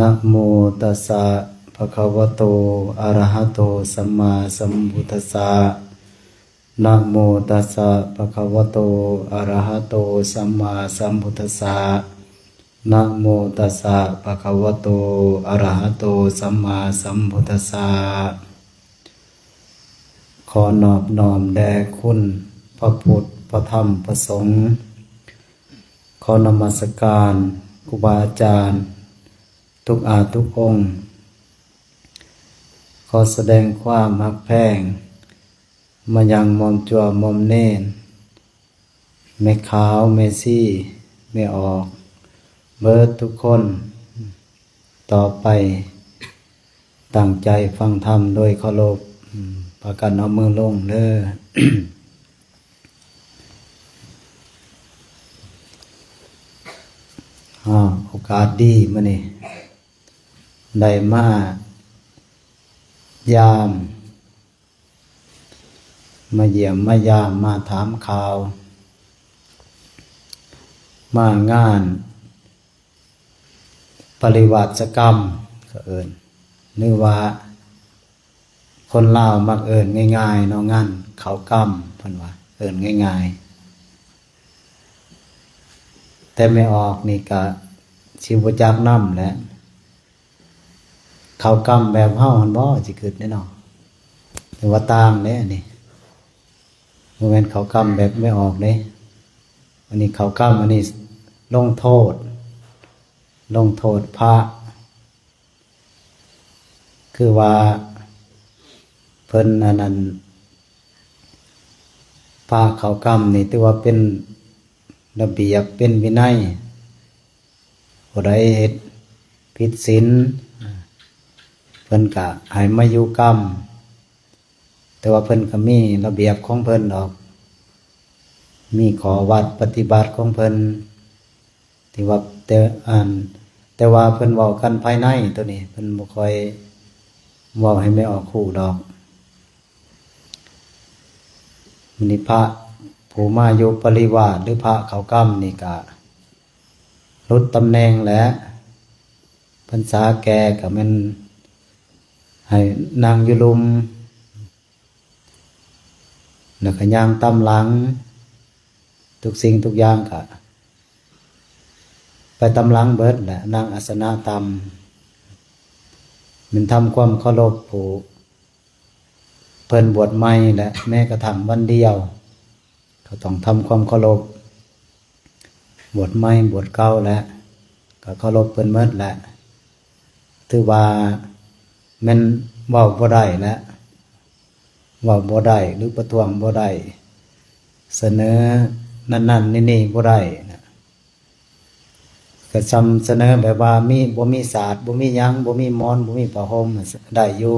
ນະໂມຕັດສະ ພະຄະວະໂຕ ອະຣະຫະໂຕ ສຳມາສຳພຸດທັດສະ ນະໂມຕັດສະ ພະຄະວະໂຕ ອະຣະຫະໂຕ ສຳມາສຳພຸດທັດສະ ນະໂມຕັດສະ ພະຄະວະໂຕ ອະຣະຫະໂຕ ສຳມາສຳພຸດທັດສະ ຂໍນອບນ້ອມແດ່ຄຸນພະພຸດ ພະທຳ ພະສົງ ຂໍນະມັດສະການຄູບາອາຈານທຸກອາດທຸກອົງ. ຂໍສະແດງຄວາມຮັກແພງມາຍັງໝ່ອມຈົວໝ່ອມເນນ ແມ່ຂາວ ແມ່ຊີ ແມ່ອອກ ເບິດທຸກຄົນ. ຕໍ່ໄປຕັ້ງໃຈຟັງທຳໂດຍເຄົາລົບ. ພາກັນເອົາມືລົງເດີ. ອາ ໂອກາດດີມື້ນີ້ ໄດ້ມາຢາມ ມາຢ້ຽມມາຢາມ ມາຖາມຂ່າວ ມາງານປະລິວາດສະກຳ ເຂົາເອີ້ນ ຫຼືວ່າຄົນລາວມັກເອີ້ນງ່າຍໆເນາະ ງານເຂົ້າກຳ ເພິ່ນວ່າເອີ້ນງ່າຍໆ. ແຕ່ແມ່ອອກນີ້ກະຊິບໍ່ຈັກນຳແຫຼະ ເຂົ້າກຳແບບເຮົາຫັ້ນບໍ່ ຊິຄິດແນ່ເນາະ ແຕ່ວ່າຕ່າງເດ້ອັນນີ້ ບໍ່ແມ່ນເຂົ້າກຳແບບແມ່ອອກເດ້. ອັນນີ້ເຂົ້າກຳ ອັນນີ້ລົງໂທດ ລົງໂທດພະ ຄືວ່າເພິ່ນອັນນັ້ນ ພະເຂົ້າກຳນີ້ຖືວ່າເປັນລະບຽບ ເປັນວິໄນ. ຜູ້ໃດເຮັດຜິດສິນ ເພິ່ນກະໃຫ້ມາຢູ່ກຳ ແຕ່ວ່າເພິ່ນກະມີລະບຽບຂອງເພິ່ນດອກ ມີຂໍ້ວັດປະຕິບັດຂອງເພິ່ນ ທີ່ວ່າ ແຕ່ ອັນ ແຕ່ວ່າເພິ່ນເວົ້າກັນພາຍໃນ ໂຕນີ້ເພິ່ນບໍ່ຄ່ອຍເວົ້າໃຫ້ແມ່ອອກຮູ້ດອກ. ມື້ນີ້ພະຜູ້ມາຢູ່ປະລິວາດ ຫຼືພະເຂົ້າກຳນີ້ກະຫຼຸດຕຳແໜ່ງແຫຼະ ພັນສາແກ່ກະແມ່ນໃຫ້ນັ່ງຢູ່ລຸ່ມ ແລ້ວກະຍ່າງຕາມຫຼັງ ທຸກສິ່ງທຸກຢ່າງກະໄປຕາມຫຼັງເບິດແຫຼະ ນັ່ງອາສະນະຕ່ຳ ແມ່ນທຳຄວາມເຄົາລົບຜູ້ ເພິ່ນບວດໃໝ່ ແລະ ແມ້ກະທັ່ງວັນດຽວ ກໍຕ້ອງທຳຄວາມເຄົາລົບ ບວດໃໝ່ບວດເກົ່າ ແລະ ກໍເຄົາລົບເພິ່ນໝົດແຫຼະ. ຖືວ່າແມ່ນເວົ້າບໍ່ໄດ້ແຫຼະ ເວົ້າບໍ່ໄດ້ ຫຼືປະທ້ວງບໍ່ໄດ້ ສະເໜີນັ້ນໆນີ້ໆບໍ່ໄດ້ນະ. ກະຊ່ຳສະເໜີແບບວ່າມີ ບໍ່ມີສາດ ບໍ່ມີຫຍັງ ບໍ່ມີໝອນ ບໍ່ມີຜ້າຫົ່ມ ໄດ້ຢູ່.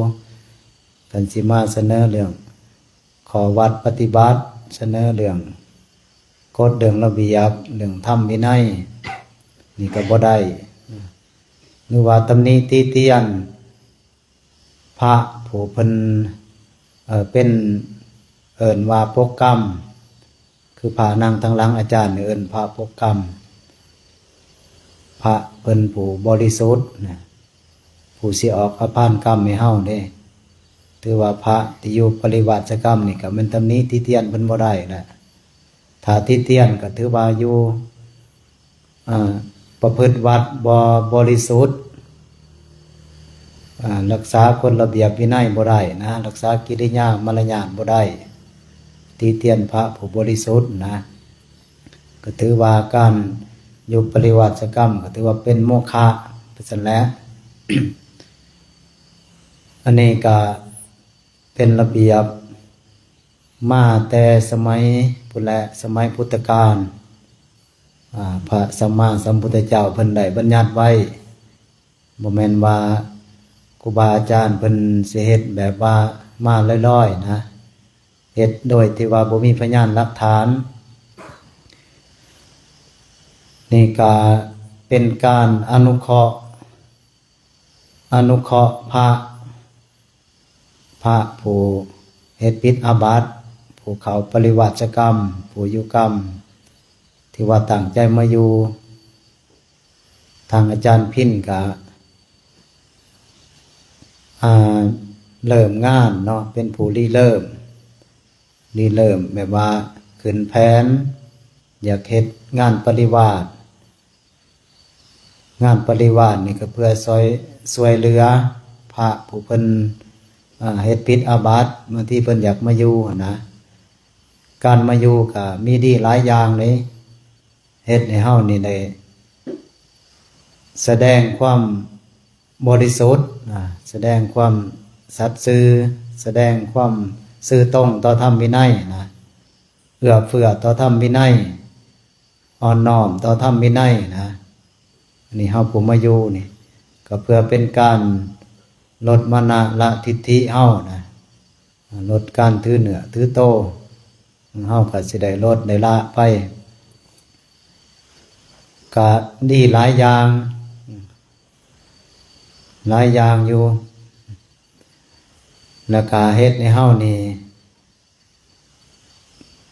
ຄັນຊິມາສະເໜີເລື່ອງຂໍ້ວັດປະຕິບັດ ສະເໜີເລື່ອງກົດ ເລື່ອງລະບຽບ ເລື່ອງທຳວິໄນ ນີ້ກະບໍ່ໄດ້. ຫຼືວ່າຕຳໜິຕິຕຽນ ພະຜູ້ເພິ່ນ ເອີ ເປັນ ເອີ້ນວ່າປົກກຳ ຄືພະນັ່ງທາງຫຼັງອາຈານນີ້ເອີ້ນພະປົກກຳ ພະເພິ່ນຜູ້ບໍລິສຸດນະ ຜູ້ຊິອອກອະພານກຳໃຫ້ເຮົາເດ້. ຖືວ່າພະທີ່ຢູ່ປະລິວາດສະກຳນີ້ກະແມ່ນຕຳໜິຕິຕຽນເພິ່ນບໍ່ໄດ້ແຫຼະ. ຖ້າຕິຕຽນກະຖືວ່າຢູ່ ອາ ປະພຶດວັດບໍ່ບໍລິສຸດ ອາ ຮັກສາກົດລະບຽບວິໄນບໍ່ໄດ້ນະ ຮັກສາກິລິຍາມາລະຍາດບໍ່ໄດ້ ຕິຕຽນພະຜູ້ບໍລິສຸດນະ ກໍຖືວ່າການຢູ່ປະລິວາດສະກຳກໍຖືວ່າເປັນໂມຄະໄປຊັ້ນແຫຼະ. ອັນນີ້ກະເປັນລະບຽບ ມາແຕ່ສະໄໝພຸ້ນແຫຼະ ສະໄໝພຸດທະການ ອາ ພະສຳມາສຳພຸດທະເຈົ້າເພິ່ນໄດ້ບັນຍັດໄວ້ ບໍ່ແມ່ນວ່າຄູບາອາຈານເພິ່ນຊິເຮັດແບບວ່າມາລອຍໆນະ ເຮັດໂດຍທີ່ວ່າບໍ່ມີພະຍານຫຼັກຖານ. ນີ້ກະເປັນການອະນຸເຄາະ ອະນຸເຄາະພະ ພະຜູ້ເຮັດຜິດອາບັດ ຜູ້ເຂົ້າປະລິວາດສະກຳ ຜູ້ຢູ່ກຳ ທີ່ວ່າຕັ້ງໃຈມາຢູ່. ທາງອາຈານພິນກະ ອ່າ ເລີ່ມງານເນາະ ເປັນຜູ້ລິເລີ່ມ ລິເລີ່ມແບບວ່າຂຶ້ນແຜນ ຢາກເຮັດງານປະລິວາດ. ງານປະລິວາດນີ້ກໍເພື່ອຊ່ອຍ ຊ່ວຍເຫຼືອພະຜູ້ເພິ່ນ ອ່າ ເຮັດຜິດອາບັດ ບາງທີເພິ່ນຢາກມາຢູ່ຫັ້ນນະ. ການມາຢູ່ກໍມີດີຫຼາຍຢ່າງເດ້ ເຮັດໃຫ້ເຮົານີ້ໄດ້ສະແດງຄວາມບໍລິສຸດນະ ສະແດງຄວາມສັດຊື່ ສະແດງຄວາມຊື່ຕົງຕໍ່ທຳວິໄນນະ ເອື້ອເຟື້ອຕໍ່ທຳວິໄນ ອ່ອນນ້ອມຕໍ່ທຳວິໄນນະ. ອັນນີ້ເຮົາຜູ້ມາຢູ່ນີ້ ກໍເພື່ອເປັນການລົດມານະລະທິດຖິເຮົານະ ລົດການຖືເໜືອຖືໂຕ ເຮົາກໍຊິໄດ້ລົດໄດ້ລະໄປ ກະດີຫຼາຍຢ່າງ ຫຼາຍຢ່າງຢູ່ ແລ້ວກະເຮັດໃຫ້ເຮົານີ້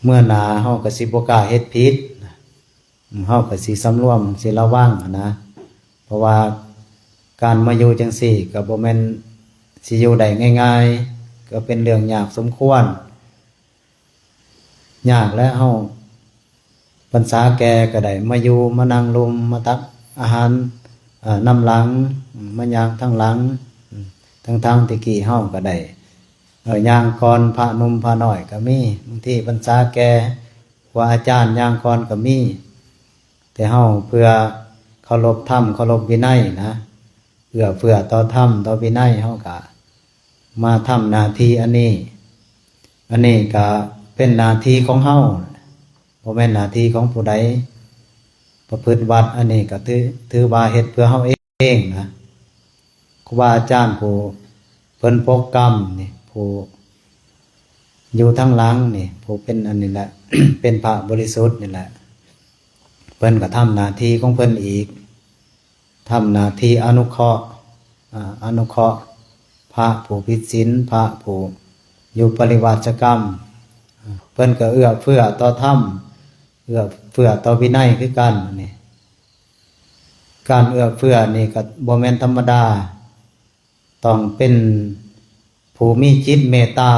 ເມື່ອໜ້າເຮົາກໍຊິບໍ່ກ້າເຮັດຜິດ ເຮົາກໍຊິສຳລວມ ຊິລະວັງຫັ້ນນະ ເພາະວ່າການມາຢູ່ຈັ່ງຊີ້ກໍບໍ່ແມ່ນຊິຢູ່ໄດ້ງ່າຍໆ ກໍເປັນເລື່ອງຍາກສົມຄວນ. ຍາກແຫຼະ ເຮົາ ພັນສາແກ່ກໍໄດ້ມາຢູ່ ມານັ່ງລົມ ມາຕັກອາຫານ ເອີ ນຳຫຼັງ ມາຍ່າງທາງຫຼັງ ທັງໆທີ່ກີ້ເຮົາກໍໄດ້ ເອີ ຍ່າງກ່ອນ ພະໜຸ່ມພະນ້ອຍກໍມີ ບາງທີພັນສາແກ່ ຄູອາຈານຍ່າງກ່ອນກໍມີ ແຕ່ເຮົາເພື່ອເຄົາລົບທຳ ເຄົາລົບວິໄນນະ ເອື້ອເຟື້ອຕໍ່ທຳຕໍ່ວິໄນ ເຮົາກະມາທຳໜ້າທີ່ອັນນີ້. ອັນນີ້ກະເປັນໜ້າທີ່ຂອງເຮົາ ບໍ່ແມ່ນໜ້າທີ່ຂອງຜູ້ໃດ. ປະພຶດວັດອັນນີ້ກະຖື ຖືວ່າເຮັດເພື່ອເຮົາເອງນະ. ຄູບາອາຈານຜູ້ເພິ່ນປົກກຳນີ້ ຜູ້ຢູ່ທາງຫຼັງນີ້ ຜູ້ເປັນອັນນີ້ແຫຼະ ເປັນພະບໍລິສຸດນີ້ແຫຼະ ເພິ່ນກໍທຳໜ້າທີ່ຂອງເພິ່ນອີກ ທຳໜ້າທີ່ອະນຸເຄາະ ອາ ອະນຸເຄາະພະຜູ້ຜິດສິນ ພະຜູ້ຢູ່ປະລິວາດສະກຳ ເພິ່ນກໍເອື້ອເຟື້ອຕໍ່ທຳ ເອື້ອເຟື້ອຕໍ່ວິໄນຄືກັນ. ອັນນີ້ ການເອື້ອເຟື້ອນີ້ກໍບໍ່ແມ່ນທຳມະດາ ຕ້ອງເປັນຜູ້ມີຈິດເມດຕາ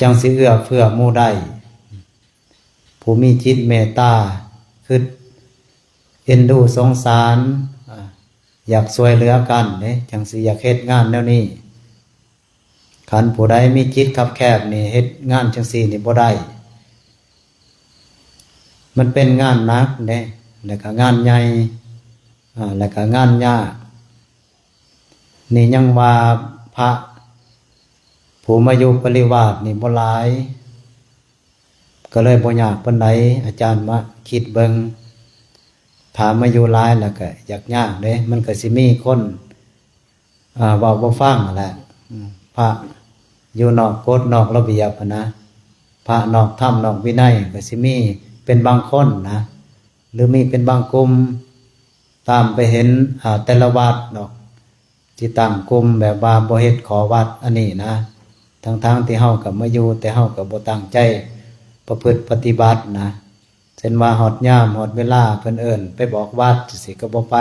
ຈັ່ງຊິເອື້ອເຟື້ອໝູ່ໄດ້. ຜູ້ມີຈິດເມດຕາ ຄຶດເອັນດູສົງສານ ອາ ຢາກຊ່ວຍເຫຼືອກັນເດ້ ຈັ່ງຊິຢາກເຮັດງານແນວນີ້. ຄັນຜູ້ໃດມີຈິດຄັບແຄບນີ້ ເຮັດງານຈັ່ງຊີ້ນີ້ບໍ່ໄດ້. ມັນເປັນງານໜັກເດ້ ແລ້ວກະງານໃຫຍ່ ອາ ແລ້ວກະງານຍາກ. ນີ້ຍັງວ່າພະຜູ້ມາຢູ່ປະລິວາດນີ້ບໍ່ຫຼາຍ ກໍເລີຍບໍ່ຍາກປານໃດ. ອາຈານມາຄິດເບິ່ງ ຖ້າມາຢູ່ຫຼາຍແລ້ວກໍຢາກຍາກເດ້ ມັນກໍຊິມີຄົນ ອາ ເວົ້າບໍ່ຟັງຫັ້ນແຫຼະ. ອາ ພະຢູ່ນອກກົດນອກລະບຽບຫັ້ນນະ ພະນອກທຳນອກວິໄນກໍຊິມີເປັນບາງຄົນນະ ຫຼືມີເປັນບາງກຸ່ມ ຕາມໄປເຫັນ ອາ ແຕ່ລະວັດດອກ ທີ່ຕັ້ງກຸ່ມແບບວ່າບໍ່ເຮັດຂໍ້ວັດອັນນີ້ນະ ທັງໆທີ່ເຮົາກໍມາຢູ່ ແຕ່ເຮົາກໍບໍ່ຕັ້ງໃຈປະພຶດປະຕິບັດນະ. ເຊັ່ນວ່າຮອດຍາມຮອດເວລາເພິ່ນເອີ້ນໄປບອກວັດຈັ່ງຊີ້ກໍບໍ່ໄປ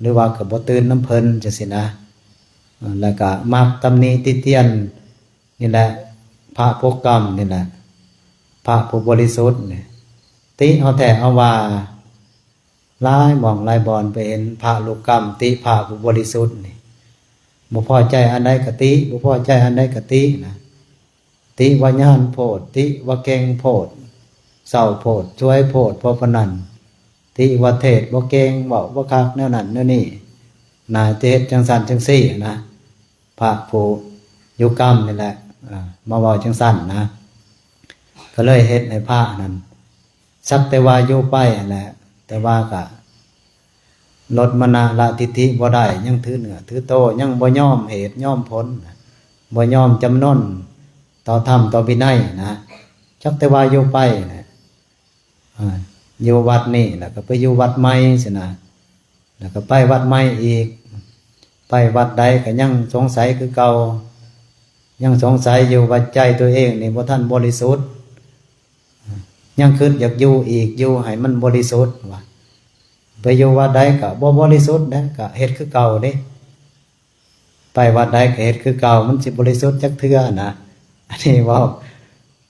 ຫຼືວ່າກໍບໍ່ຕື່ນນຳເພິ່ນຈັ່ງຊີ້ນະ. ແລ້ວກໍມັກຕຳໜິຕິຕຽນນີ້ແຫຼະ ພະປົກກຳນີ້ແຫຼະ ພະຜູ້ບໍລິສຸດນີ້ ຕິເອົາແທ້ເອົາວ່າ. ຫຼາຍໝ່ອງຫຼາຍບ່ອນໄປເຫັນພະລຸກກຳຕິພະຜູ້ບໍລິສຸດນີ້ ບໍ່ພໍໃຈອັນໃດກະຕິ ບໍ່ພໍໃຈອັນໃດກະຕິນະ ຕິວ່າຍານໂພດ ຕິວ່າເກັ່ງໂພດ ເຊົາໂພດ ສວຍໂພດ ເພາະປານນັ້ນ ຕິວ່າເທດບໍ່ເກັ່ງ ເວົ້າບໍ່ຄັກ ແນວນັ້ນແນວນີ້ ໜ້າຈະເຮັດຈັ່ງຊັ້ນຈັ່ງຊີ້ນະ. ພະຜູ້ຢູ່ກຳນີ້ແຫຼະ ເອີ ມາເວົ້າຈັ່ງຊັ້ນນະ ກໍເລີຍເຮັດໃຫ້ພະນັ້ນ ສັກແຕ່ວ່າຢູ່ໄປຫັ້ນແຫຼະ ແຕ່ວ່າກະລົດມານະລະທິດຖິບໍ່ໄດ້ ຍັງຖືເໜືອຖືໂຕ ຍັງບໍ່ຍອມເຫດຍອມຜົນ ບໍ່ຍອມຈຳນົນຕໍ່ທຳຕໍ່ວິໄນນະ ສັກແຕ່ວ່າຢູ່ໄປແຫຼະ. ອາ ຢູ່ວັດນີ້ແລ້ວກໍໄປຢູ່ວັດໃໝ່ຊີ້ນະ ແລ້ວກໍໄປວັດໃໝ່ອີກ ໄປວັດໃດກໍຍັງສົງໄສຄືເກົ່າ ຍັງສົງໄສຢູ່ວ່າໃຈໂຕເອງນີ້ບໍ່ທັນບໍລິສຸດ ຍັງຄິດຢາກຢູ່ອີກ ຢູ່ໃຫ້ມັນບໍລິສຸດວ່າ ໄປຢູ່ວັດໃດກໍບໍ່ບໍລິສຸດເດ້ ກໍເຮັດຄືເກົ່າເດ້. ໄປວັດໃດກໍເຮັດຄືເກົ່າ ມັນຊິບໍລິສຸດຈັກເທື່ອນະ. ອັນນີ້ເວົ້າ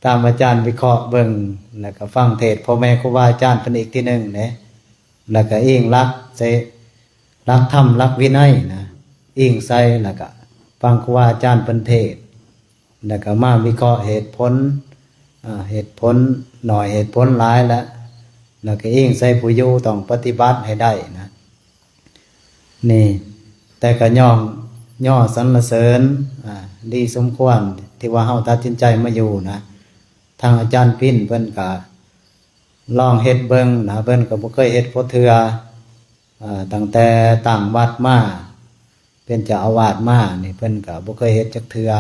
ຕາມອາຈານວິເຄາະເບິ່ງ ແລ້ວກໍຟັງເທດພໍ່ແມ່ຄູບາອາຈານເພິ່ນອີກທີໜຶ່ງເດ້ ແລ້ວກໍອີງຫຼັກໃສ່ຫຼັກທຳ ຫຼັກວິໄນນະ ອີງໃສ່ ແລ້ວກໍຟັງຄູບາອາຈານເພິ່ນເທດ ແລ້ວກໍມາວິເຄາະເຫດຜົນ ອາ ເຫດຜົນໜ້ອຍ ເຫດຜົນຫຼາຍ ແລະ ແລ້ວກໍອີງໃສ່ຜູ້ຢູ່ຕ້ອງປະຕິບັດໃຫ້ໄດ້ນະ. ນີ້ ແຕ່ກໍຍ້ອງ ຍໍສັນລະເສີນ ອາ ດີສົມຄວນທີ່ວ່າເຮົາຕັດສິນໃຈມາຢູ່ນະ. ທາງອາຈານປິນເພິ່ນກໍລອງເຮັດເບິ່ງນະ ເພິ່ນກໍບໍ່ເຄີຍເຮັດຈັກເທື່ອ ເອີ ຕັ້ງແຕ່ຕັ້ງວັດມາ ເປັນເຈົ້າອາວາດມານີ້ ເພິ່ນກໍບໍ່ເຄີຍເຮັດຈັກເທື່ອ.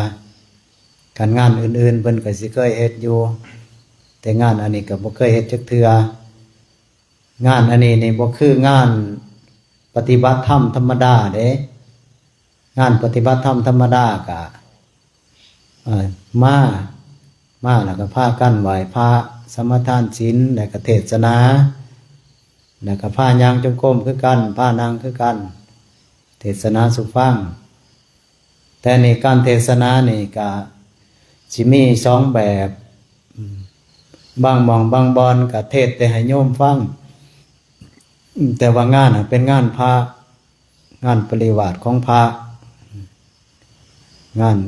ຄັນງານອື່ນໆ ເພິ່ນກໍຊິເຄີຍເຮັດຢູ່ ແຕ່ງານອັນນີ້ກໍບໍ່ເຄີຍເຮັດຈັກເທື່ອ. ງານອັນນີ້ນີ້ບໍ່ຄືງານປະຕິບັດທຳທຳມະດາເດ້. ງານປະຕິບັດທຳທຳມະດາກະ ເອີ ມາ ມາແລ້ວກໍພາກັນໄຫວ້ພະ ສະມາທານສິນ ແລ້ວກໍເທດສະໜາ ແລ້ວກໍພາຍ່າງຈົງກົມຄືກັນ ພານັ່ງຄືກັນ ເທດສະໜາສູ່ຟັງ. ແຕ່ນີ້ການເທດສະໜານີ້ກະຊິມີສອງແບບ ບາງໝ່ອງບາງບ່ອນກະເທດແຕ່ໃຫ້ໂຍມຟັງ ແຕ່ວ່າງານຫັ້ນເປັນງານພະ ງານປະລິວາດຂອງພະ ງານ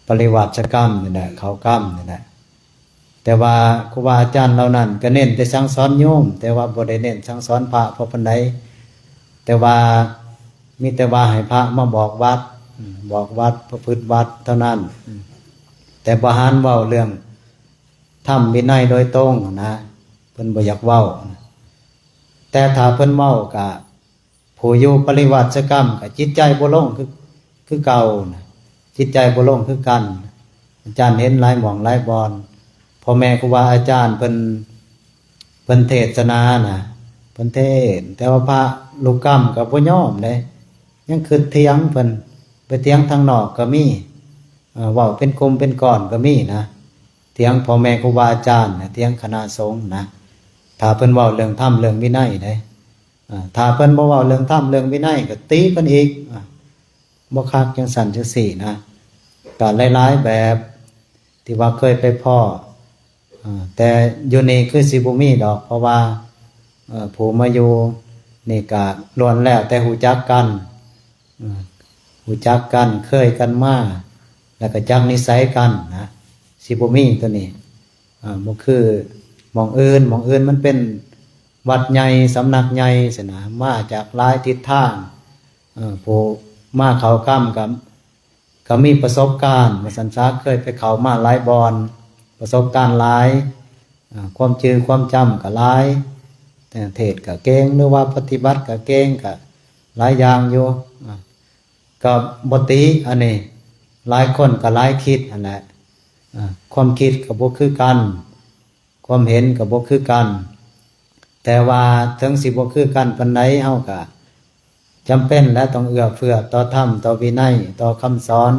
ປະລິວາດຊະກຳນີ້ແຫຼະ ເຂົ້າກຳນີ້ແຫຼະ. ແຕ່ວ່າຄູບາອາຈານເຫຼົ່ານັ້ນກໍເນັ້ນແຕ່ສັ່ງສອນໂຍມ ແຕ່ວ່າບໍ່ໄດ້ເນັ້ນສັ່ງສອນພະພໍປານໃດ ແຕ່ວ່າມີແຕ່ວ່າໃຫ້ພະມາບອກວັດ ບອກວັດ ປະພຶດວັດເທົ່ານັ້ນ ແຕ່ບໍ່ຫັນເວົ້າເລື່ອງທຳວິໄນໂດຍຕົງນະ ເພິ່ນບໍ່ຢາກເວົ້າ. ແຕ່ຖ້າເພິ່ນເວົ້າກະ ຜູ້ຢູ່ປະລິວາດຊະກຳກໍຈິດໃຈບໍ່ລົງຄື ຄືເກົ່ານະ ຈິດໃຈບໍ່ລົງຄືກັນ. ອາຈານເຫັນຫຼາຍໝ່ອງຫຼາຍບ່ອນ ພໍ່ແມ່ຄູບາອາຈານເພິ່ນ ເພິ່ນເທດສະໜານະ ເພິ່ນເທດ ແຕ່ວ່າພະລູກກຳກໍບໍ່ຍອມເດ້ ຍັງຄຶດຖຽງເພິ່ນ ໄປຖຽງທາງນອກກໍມີ ເອີ ເວົ້າເປັນກຸ່ມເປັນກ້ອນກໍມີນະ ຖຽງພໍ່ແມ່ຄູບາອາຈານນະ ຖຽງຄະນະສົງນະ ຖ້າເພິ່ນເວົ້າເລື່ອງທຳເລື່ອງວິໄນເດ້. ອາ ຖ້າເພິ່ນບໍ່ເວົ້າເລື່ອງທຳເລື່ອງວິໄນກໍຕີເພິ່ນອີກ ອາ ບໍ່ຄັກ ຈັ່ງຊັ້ນຈັ່ງຊີ້ນະ. ກໍຫຼາຍໆແບບທີ່ວ່າເຄີຍໄປພໍ້ ອາ ແຕ່ຢູ່ນີ້ຄືຊິບໍ່ມີດອກ ເພາະວ່າ ເອີ ຜູ້ມາຢູ່ນີ້ກໍລ້ວນແລ້ວແຕ່ຮູ້ຈັກກັນ ເອີ ຮູ້ຈັກກັນ ເຄີຍກັນມາ ແລ້ວກໍຈັກນິໄສກັນນະ ຊິບໍ່ມີຕົວນີ້. ອາ ບໍ່ຄືໝ່ອງອື່ນ ໝ່ອງອື່ນມັນເປັນວັດໃຫຍ່ ສຳນັກໃຫຍ່ຊີ້ນະ ມາຈາກຫຼາຍທິດທາງ ເອີ ຜູ້ມາເຂົ້າກຳກໍ ກໍມີປະສົບການວ່າຊັ້ນຊະ ເຄີຍໄປເຂົ້າມາຫຼາຍບ່ອນ ປະສົບການຫຼາຍ ອາ ຄວາມຈື່ຄວາມຈຳກໍຫຼາຍ ເທດກໍເກັ່ງ ຫຼືວ່າປະຕິບັດກໍເກັ່ງ ກໍຫຼາຍຢ່າງຢູ່ ອາ ກໍບໍ່ຕິອັນນີ້ ຫຼາຍຄົນກໍຫຼາຍຄິດຫັ້ນແຫຼະ ອາ ຄວາມຄິດກໍບໍ່ຄືກັນ ຄວາມເຫັນກໍບໍ່ຄືກັນ ແຕ່ວ່າເຖິງຊິບໍ່ຄືກັນປານໃດ ເຮົາກໍຈຳເປັນແຫຼະ ຕ້ອງເອື້ອເຟື້ອຕໍ່ທຳ ຕໍ່ວິໄນ ຕໍ່ຄຳສອນ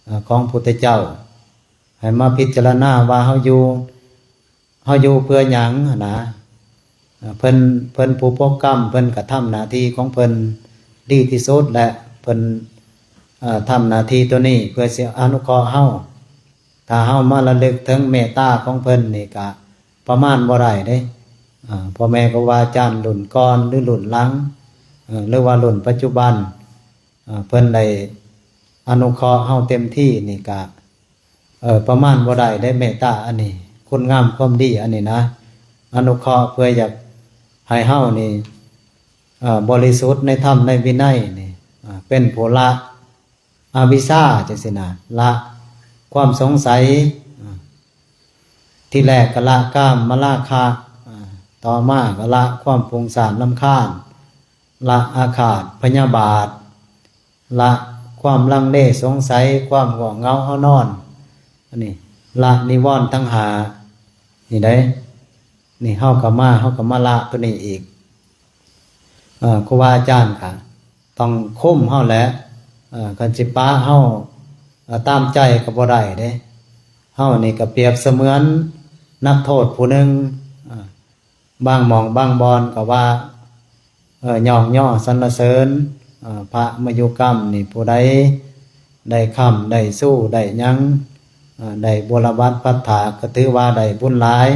ເອີ ຂອງພຸດທະເຈົ້າ ໃຫ້ມາພິຈາລະນາວ່າເຮົາຢູ່ ເຮົາຢູ່ເພື່ອຫຍັງຫັ້ນນະ. ເພິ່ນ ເພິ່ນຜູ້ປົກກຳ ເພິ່ນກະທຳໜ້າທີ່ຂອງເພິ່ນດີທີ່ສຸດ ແລະ ເພິ່ນ ເອີ ທຳໜ້າທີ່ໂຕນີ້ເພື່ອຊິອະນຸເຄາະເຮົາ. ຖ້າເຮົາມາລະລຶກເຖິງເມດຕາຂອງເພິ່ນນີ້ກະປະມານບໍ່ໄດ້ເດ້. ເອີ ພໍ່ແມ່ຄູບາອາຈານລຸ້ນກ່ອນ ຫຼື ລຸ້ນຫຼັງ ເອີ ຫຼືວ່າລຸ້ນປັດຈຸບັນ ເອີ ເພິ່ນໄດ້ອະນຸເຄາະເຮົາເຕັມທີ່ນີ້ກະ ເອີ ປະມານບໍ່ໄດ້ເດ້ ເມດຕາອັນນີ້ ຄຸນງາມຄວາມດີອັນນີ້ນະ ອະນຸເຄາະເພື່ອຢາກໃຫ້ເຮົານີ້ ເອີ ບໍລິສຸດໃນທຳໃນວິໄນນີ້ ເປັນຜູ້ລະອະວິຊາຈັ່ງຊີ້ນະ ລະຄວາມສົງໄສ ທີແລກກໍລະກາມມະລາຄະ ຕໍ່ມາກໍລະຄວາມຟຸ້ງສ້ານລຳຄານ ລະອາຄາດພະຍາບາດ ລະຄວາມລັງເລສົງໄສ ຄວາມງ່ວງເຫງົາເຮົານອນ ອັນນີ້ລະນິວອນທັງຫ້ານີ້ເດ້. ນີ້ເຮົາກໍມາ ເຮົາກໍມາລະຕົວນີ້ອີກ. ເອີ ຄູບາອາຈານກໍຕ້ອງຄຸມເຮົາແຫຼະ ເອີ ຄັນຊິປະເຮົາ ເອີ ຕາມໃຈກໍບໍ່ໄດ້ເດ້. ເຮົານີ້ກໍປຽບສະເໝືອນນັກໂທດຜູ້ໜຶ່ງ ເອີ ບາງໝ່ອງບາງບ່ອນກໍວ່າ ເອີ ຍ້ອງຍໍສັນລະເສີນ ເອີ ພະມະຍຸກຳນີ້ ຜູ້ໃດໄດ້ຄ້ຳໄດ້ຊູໄດ້ຫຍັງ ເອີ ໄດ້ບຸລະບັດພັດຖາ ກໍຖືວ່າໄດ້ບຸນຫຼາຍ.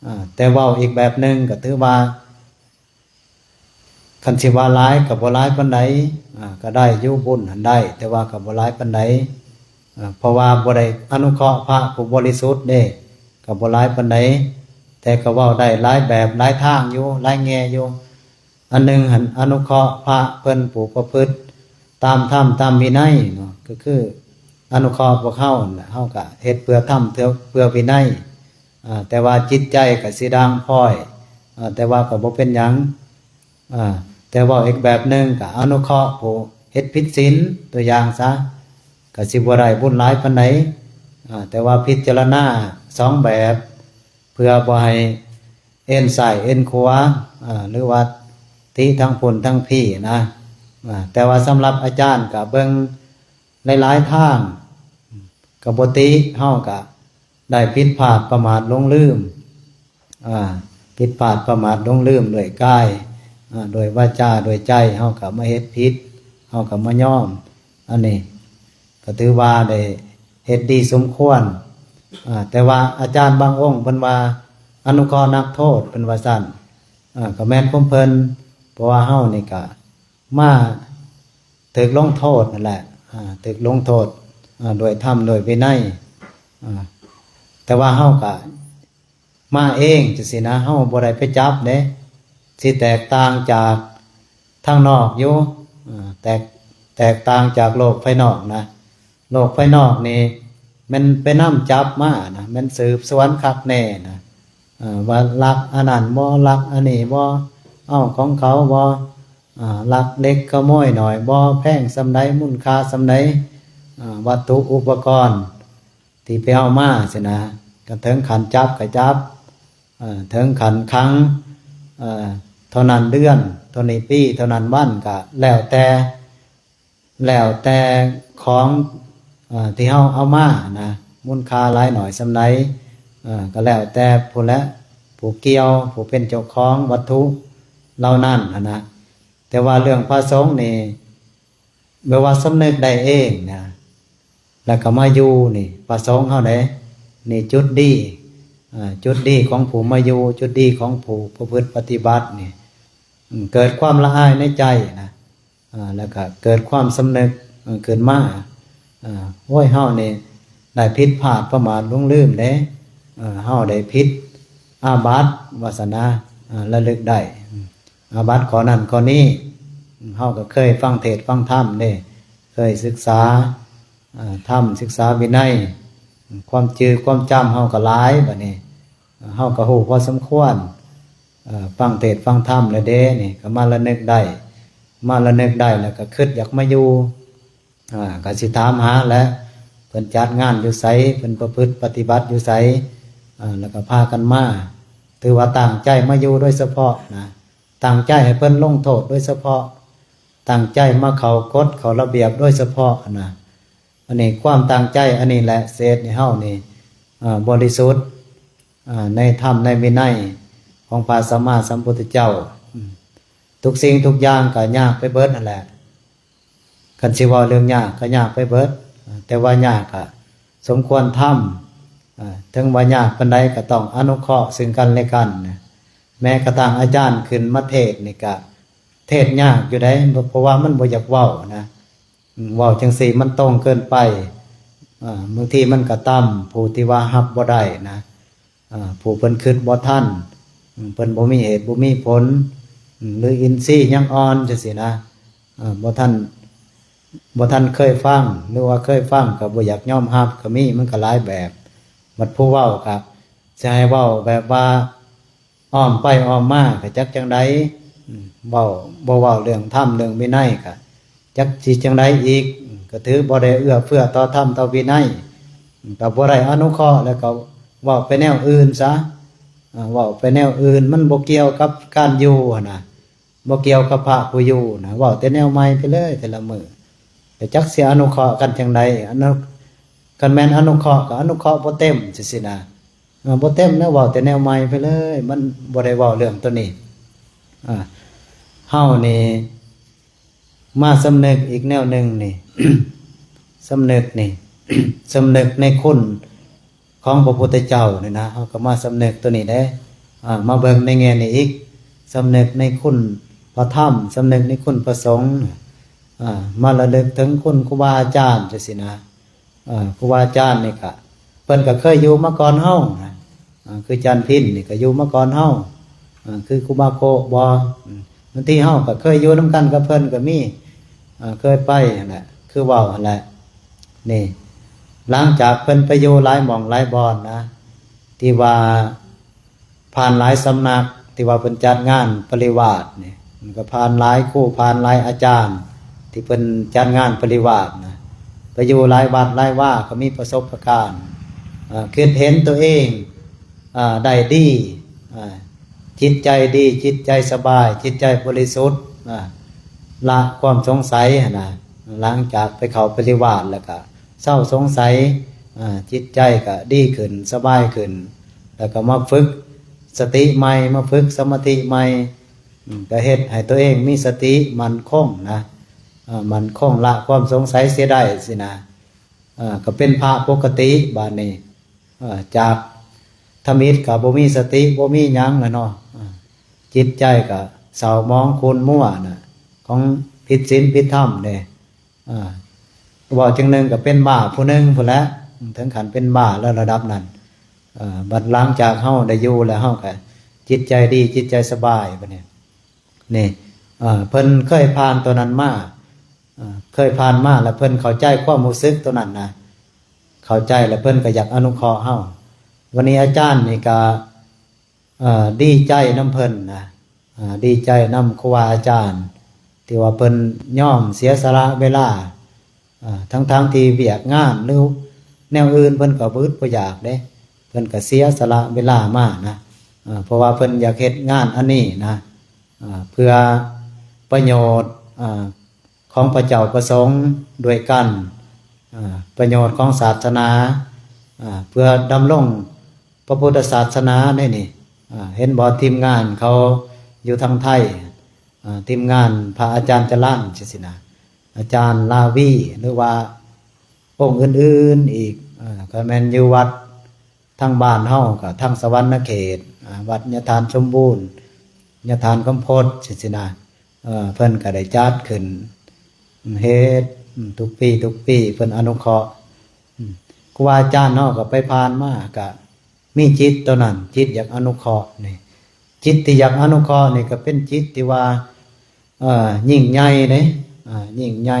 ເອີ ແຕ່ເວົ້າອີກແບບໜຶ່ງກໍຖືວ່າ ຄັນຊິວ່າຫຼາຍກໍບໍ່ຫຼາຍປານໃດ ເອີ ກໍໄດ້ຢູ່ ບຸນຫັ້ນໄດ້ ແຕ່ວ່າກໍບໍ່ຫຼາຍປານໃດ ເອີ ເພາະວ່າບໍ່ໄດ້ອະນຸເຄາະພະຜູ້ບໍລິສຸດເດ້ ກໍບໍ່ຫຼາຍປານໃດ ແຕ່ກໍເວົ້າໄດ້ຫຼາຍແບບຫຼາຍທາງຢູ່ ຫຼາຍແງ່ຢູ່. ອັນໜຶ່ງຫັ້ນອະນຸເຄາະພະເພິ່ນຜູ້ປະພຶດຕາມທຳຕາມວິໄນເນາະ ກໍຄືອະນຸເຄາະພວກເຮົາຫັ້ນແຫຼະ ເຮົາກໍເຮັດເພື່ອທຳເພື່ອ ເພື່ອວິໄນ ອາ ແຕ່ວ່າຈິດໃຈກໍຊິດ່າງພ້ອຍ ອາ ແຕ່ວ່າກໍບໍ່ເປັນຫຍັງ ອາ ແຕ່ເວົ້າອີກແບບໜຶ່ງກໍອະນຸເຄາະຜູ້ເຮັດຜິດສິນ ຕົວຢ່າງຊະ ກໍຊິບໍ່ໄດ້ບຸນຫຼາຍປານໃດ ອາ ແຕ່ວ່າພິຈາລະນາສອງແບບ ເພື່ອບໍ່ໃຫ້ເອັນຊ້າຍເອັນຂວາ ອາ ຫຼືວ່າຕິທາງພຸ້ນທາງພີ້ນະ ອາ ແຕ່ວ່າສຳລັບອາຈານກໍເບິ່ງຫຼາຍໆທາງ ກໍບໍ່ຕິ ເຮົາກໍໄດ້ຜິດພາດປະໝາດຫຼົງລືມ ອາ ຜິດພາດປະໝາດຫຼົງລືມດ້ວຍກາຍ ອາ ດ້ວຍວາຈາ ດ້ວຍໃຈ ເຮົາກໍມາເຮັດຜິດ ເຮົາກໍມາຍອມ ອັນນີ້ກໍຖືວ່າໄດ້ເຮັດດີສົມຄວນ ອາ ແຕ່ວ່າອາຈານບາງອົງເພິ່ນວ່າອະນຸເຄາະນັກໂທດ ເພິ່ນວ່າຊັ້ນ ອາ ກໍແມ່ນຂອງເພິ່ນ ເພາະວ່າເຮົານີ້ກໍມາຖືກລົງໂທດນັ້ນແຫຼະ ອາ ຖືກລົງໂທດ ອາ ດ້ວຍທຳດ້ວຍວິໄນ ອາ ແຕ່ວ່າເຮົາກໍ ມາເອງຈັ່ງຊີ້ນະ ເຮົາບໍ່ໄດ້ໄປຈັບເດ້ ຊິແຕກຕ່າງຈາກທາງນອກຢູ່ ເອີ ແຕກ ແຕກຕ່າງຈາກໂລກພາຍນອກນະ ໂລກພາຍນອກນີ້ແມ່ນໄປນຳຈັບມານະ ແມ່ນສືບສວນຄັກແນ່ນະ ເອີ ວ່າລັກອັນນັ້ນບໍ່ ລັກອັນນີ້ບໍ່ ເອົາຂອງເຂົາບໍ່ ອາ ລັກເລັກຂະໂມຍໜ້ອຍບໍ່ ແພງສ່ຳໃດ ມູນຄ່າສ່ຳໃດ ອາ ວັດຖຸອຸປະກອນ ທີ່ໄປເອົາມາຊີ້ນະ ກໍເຖິງຂັ້ນຈັບກໍຈັບ ເອີ ເຖິງຂັ້ນຂັງ ເອີ ເທົ່ານັ້ນເດືອນ ເທົ່ານີ້ປີ ເທົ່ານັ້ນວັນ ກໍແລ້ວແຕ່ ແລ້ວແຕ່ຂອງ ເອີ ທີ່ເຮົາເອົາມານະ ມູນຄ່າຫຼາຍໜ້ອຍສ່ຳໃດ ເອີ ກໍແລ້ວແຕ່ຜູ້ແຫຼະ ຜູ້ກ່ຽວ ຜູ້ເປັນເຈົ້າຂອງວັດຖຸເຫຼົ່ານັ້ນຫັ້ນນະ. ແຕ່ວ່າເລື່ອງພະສົງນີ້ ແບບວ່າສຳນຶກໄດ້ເອງນະ ແລ້ວກໍມາຢູ່ນີ້ ພະສົງເຮົາເດ້ ນີ້ຈຸດດີ ອາ ຈຸດດີຂອງຜູ້ມາຢູ່ ຈຸດດີຂອງຜູ້ປະພຶດປະຕິບັດນີ້ ອາ ເກີດຄວາມລະອາຍໃນໃຈນະ ອາ ແລ້ວກໍເກີດຄວາມສຳນຶກ ອາ ຂຶ້ນມາ ອາ ໂອ້ຍ ເຮົານີ້ໄດ້ຜິດພາດປະໝາດຫຼົງລືມເດ້ ອາ ເຮົາໄດ້ຜິດອາບັດ ວ່າຊັ້ນນະ ອາ ລະລຶກໄດ້ ອາບັດຂໍ້ນັ້ນຂໍ້ນີ້ ເຮົາກໍເຄີຍຟັງເທດຟັງທຳເດ້ ເຄີຍສຶກສາ ເອີ ທຳ ສຶກສາວິໄນ ຄວາມຈື່ຄວາມຈຳເຮົາກໍຫຼາຍ ບາດນີ້ເຮົາກໍຮູ້ພໍສົມຄວນ ເອີ ຟັງເທດຟັງທຳແລ້ວເດ້ ນີ້ກໍມາລະນຶກໄດ້ ມາລະນຶກໄດ້ແລ້ວກໍຄິດຢາກມາຢູ່ ອາ ກໍຊິຖາມຫາແຫຼະ ເພິ່ນຈັດງານຢູ່ໃສ ເພິ່ນປະພຶດປະຕິບັດຢູ່ໃສ ອາ ແລ້ວກໍພາກັນມາ ຖືວ່າຕັ້ງໃຈມາຢູ່ໂດຍສະເພາະນະ ຕັ້ງໃຈໃຫ້ເພິ່ນລົງໂທດໂດຍສະເພາະ ຕັ້ງໃຈມາເຂົ້າກົດເຂົ້າລະບຽບໂດຍສະເພາະນະ. ອັນນີ້ຄວາມຕັ້ງໃຈອັນນີ້ແຫຼະ ເຮັດໃຫ້ເຮົານີ້ ເອີ ບໍລິສຸດ ເອີ ໃນທຳໃນວິໄນຂອງພະສຳມາສຳພຸດທະເຈົ້າ. ອາ ທຸກສິ່ງທຸກຢ່າງກໍຍາກໄປເບິດຫັ້ນແຫຼະ. ຄັນຊິເວົ້າເລື່ອງຍາກກໍຍາກໄປເບິດ ແຕ່ວ່າຍາກກໍສົມຄວນທຳ ເຖິງວ່າຍາກປານໃດກໍຕ້ອງອະນຸເຄາະເຊິ່ງກັນແລະກັນ. ແມ້ກະທັ້ງອາຈານຂຶ້ນມາເທດນີ້ກະເທດຍາກຢູ່ໃດ ເພາະວ່າມັນບໍ່ຢາກເວົ້ານະ ເວົ້າຈັ່ງຊີ້ມັນຕົງເກີນໄປ ບາງທີມັນກະຕຳຜູ້ທີ່ວ່າຮັບບໍ່ໄດ້ນະ. ອາ ຜູ້ເພິ່ນຄິດບໍ່ທັນ ເພິ່ນບໍ່ມີເຫດບໍ່ມີຜົນ ຫຼື ອິນຊີຍັງອ່ອນຈັ່ງຊີ້ນະ ອາ ບໍ່ທັນ ບໍ່ທັນເຄີຍຟັງ ຫຼືວ່າເຄີຍຟັງກໍບໍ່ຢາກຍອມຮັບກໍມີ ມັນກໍຫຼາຍແບບ. ບັດຜູ້ເວົ້າກໍຊິໃຫ້ເວົ້າແບບວ່າອ້ອມໄປອ້ອມມາກໍຈັກຈັ່ງໃດ ເວົ້າ ບໍ່ເວົ້າເລື່ອງທຳເລື່ອງວິໄນກໍ ຈັກຊິຈັ່ງໃດອີກ ກໍຖືບໍ່ໄດ້ເອື້ອເຟື້ອຕໍ່ທຳຕໍ່ວິໄນ ກໍບໍ່ໄດ້ອະນຸເຄາະ ແລ້ວກໍເວົ້າໄປແນວອື່ນຊະ ເວົ້າໄປແນວອື່ນ ມັນບໍ່ກ່ຽວກັບການຢູ່ຫັ້ນນະ ບໍ່ກ່ຽວກັບພະຜູ້ຢູ່ນະ ເວົ້າແຕ່ແນວໃໝ່ໄປເລີຍແຕ່ລະມື້ ແລ້ວຈັກຊິອະນຸເຄາະກັນຈັ່ງໃດ ອະນຸ ຄັນແມ່ນອະນຸເຄາະກໍອະນຸເຄາະບໍ່ເຕັມຈັ່ງຊີ້ນະ ເອີ ບໍ່ເຕັມນະ ເວົ້າແຕ່ແນວໃໝ່ໄປເລີຍ ມັນບໍ່ໄດ້ເວົ້າເລື່ອງໂຕນີ້. ເຮົານີ້ ມາສຳນຶກອີກແນວໜຶ່ງນີ້ ສຳນຶກນີ້ ສຳນຶກໃນຄຸນຂອງພະພຸດທະເຈົ້ານີ້ນະ ເຮົາກໍມາສຳນຶກໂຕນີ້ເດ້. ອາ ມາເບິ່ງໃນແງ່ນີ້ອີກ ສຳນຶກໃນຄຸນພະທຳ ສຳນຶກໃນຄຸນພະສົງ ອາ ມາລະລຶກເຖິງຄຸນຄູບາອາຈານຈັ່ງຊີ້ນະ. ເອີ ຄູບາອາຈານນີ້ກະ ເພິ່ນກະເຄີຍຢູ່ມາກ່ອນເຮົານະ ເອີ ຄືຈານພິນນີ້ກະຢູ່ມາກ່ອນເຮົາ ເອີ ຄືຄູບາໂຄະບໍ ອືມ ບາງທີເຮົາກະເຄີຍຢູ່ນຳກັນກັບເພິ່ນກະມີ ເອີ ເຄີຍໄປຫັ້ນແຫຼະ ຄືເວົ້າຫັ້ນແຫຼະ. ນີ້ ຫຼັງຈາກເພິ່ນໄປຢູ່ຫຼາຍໝ່ອງຫຼາຍບ່ອນນະ ທີ່ວ່າ ຜ່ານຫຼາຍສຳນັກທີ່ວ່າເພິ່ນຈັດງານປະລິວາດນີ້ ມັນກໍຜ່ານຫຼາຍຄູ ຜ່ານຫຼາຍອາຈານທີ່ເພິ່ນຈັດງານປະລິວາດນະ ໄປຢູ່ຫຼາຍວັດຫຼາຍວາ ກໍມີປະສົບປະການ ເອີ ຄິດເຫັນຕົວເອງ ເອີ ໄດ້ດີ ເອີ ຈິດໃຈດີ ຈິດໃຈສະບາຍ ຈິດໃຈບໍລິສຸດ ເອີ ລະຄວາມສົງໄສຫັ້ນນະ. ຫຼັງຈາກໄປເຂົ້າປະລິວາດແລ້ວກະເຊົາສົງໄສ ເອີ ຈິດໃຈກະດີຂຶ້ນ ສະບາຍຂຶ້ນ ແລ້ວກໍມາຝຶກສະຕິໃໝ່ ມາຝຶກສະມາທິໃໝ່ ອືມ ກໍເຮັດໃຫ້ຕົວເອງມີສະຕິໝັ້ນຄົງນະ ເອີ ໝັ້ນຄົງ ລະຄວາມສົງໄສເສຍໄດ້ຊີ້ນະ ເອີ ກໍເປັນພະປົກກະຕິບາດນີ້. ເອີ ຈາກທຳອິດກໍບໍ່ມີສະຕິ ບໍ່ມີຫຍັງລະເນາະ ເອີ ຈິດໃຈກໍເສົ້າໝອງຂຸ້ນມົວນະ ຂອງຜິດສິນຜິດທຳເດ້. ອ່າ ເວົ້າຈັ່ງໜຶ່ງກໍເປັນບ້າຜູ້ໜຶ່ງພຸ້ນແຫຼະ ເຖິງຂັ້ນເປັນບ້າແລ້ວລະດັບນັ້ນ. ເອີ ບັດຫຼັງຈາກເຮົາໄດ້ຢູ່ແລ້ວ ເຮົາກໍຈິດໃຈດີ ຈິດໃຈສະບາຍບັດນີ້. ນີ້ ເອີ ເພິ່ນເຄີຍຜ່ານຕົວນັ້ນມາ ເອີ ເຄີຍຜ່ານມາແລ້ວເພິ່ນເຂົ້າໃຈຄວາມຮູ້ສຶກຕົວນັ້ນນະ ເຂົ້າໃຈແລ້ວເພິ່ນກໍຢາກອະນຸເຄາະເຮົາ. ວັນນີ້ອາຈານນີ້ກໍ ເອີ ດີໃຈນຳເພິ່ນນະ ເອີ ດີໃຈນຳຄູບາອາຈານ ທີ່ວ່າເພິ່ນຍອມເສຍສະຫຼະເວລາ ເອີ ທັງໆທີ່ວຽກງານ ຫຼື ແນວອື່ນເພິ່ນກໍບໍ່ອຶດບໍ່ຢາກເດ້ ເພິ່ນກໍເສຍສະຫຼະເວລາມານະ ເອີ ເພາະວ່າເພິ່ນຢາກເຮັດງານອັນນີ້ນະ ເອີ ເພື່ອປະໂຫຍດ ເອີ ຂອງພະເຈົ້າພະສົງດ້ວຍກັນ ເອີ ປະໂຫຍດຂອງສາສະໜາ ເອີ ເພື່ອດຳລົງ ພະພຸດທະສາສະໜາໃນນີ້ ເຫັນບໍ່ ທີມງານເຂົາຢູ່ທາງໄທ ທີມງານພະອາຈານຈະລັນຈັ່ງຊີ້ນະ ອາຈານລາວີ ຫຼືວ່າອົງອື່ນໆອີກ ກໍແມ່ນຢູ່ວັດທາງບ້ານເຮົາ ກໍທາງສະຫວັນນະເຂດ ວັດຍາທານສົມບູນ ຍາທານຄຳພົດຈັ່ງຊີ້ນະ ເພິ່ນກໍໄດ້ຈັດຂຶ້ນ ເຮັດ ທຸກປີ ທຸກປີ ເພິ່ນອະນຸເຄາະ ຄູບາອາຈານເຮົາກໍໄປຜ່ານມາ ກໍມີຈິດຕົວນັ້ນ ຈິດຢາກອະນຸເຄາະນີ້ ຈິດທີ່ຢາກອະນຸເຄາະນີ້ກໍເປັນຈິດທີ່ວ່າ ເອີ ຍິ່ງໃຫຍ່ເດ້ ເອີ ຍິ່ງໃຫຍ່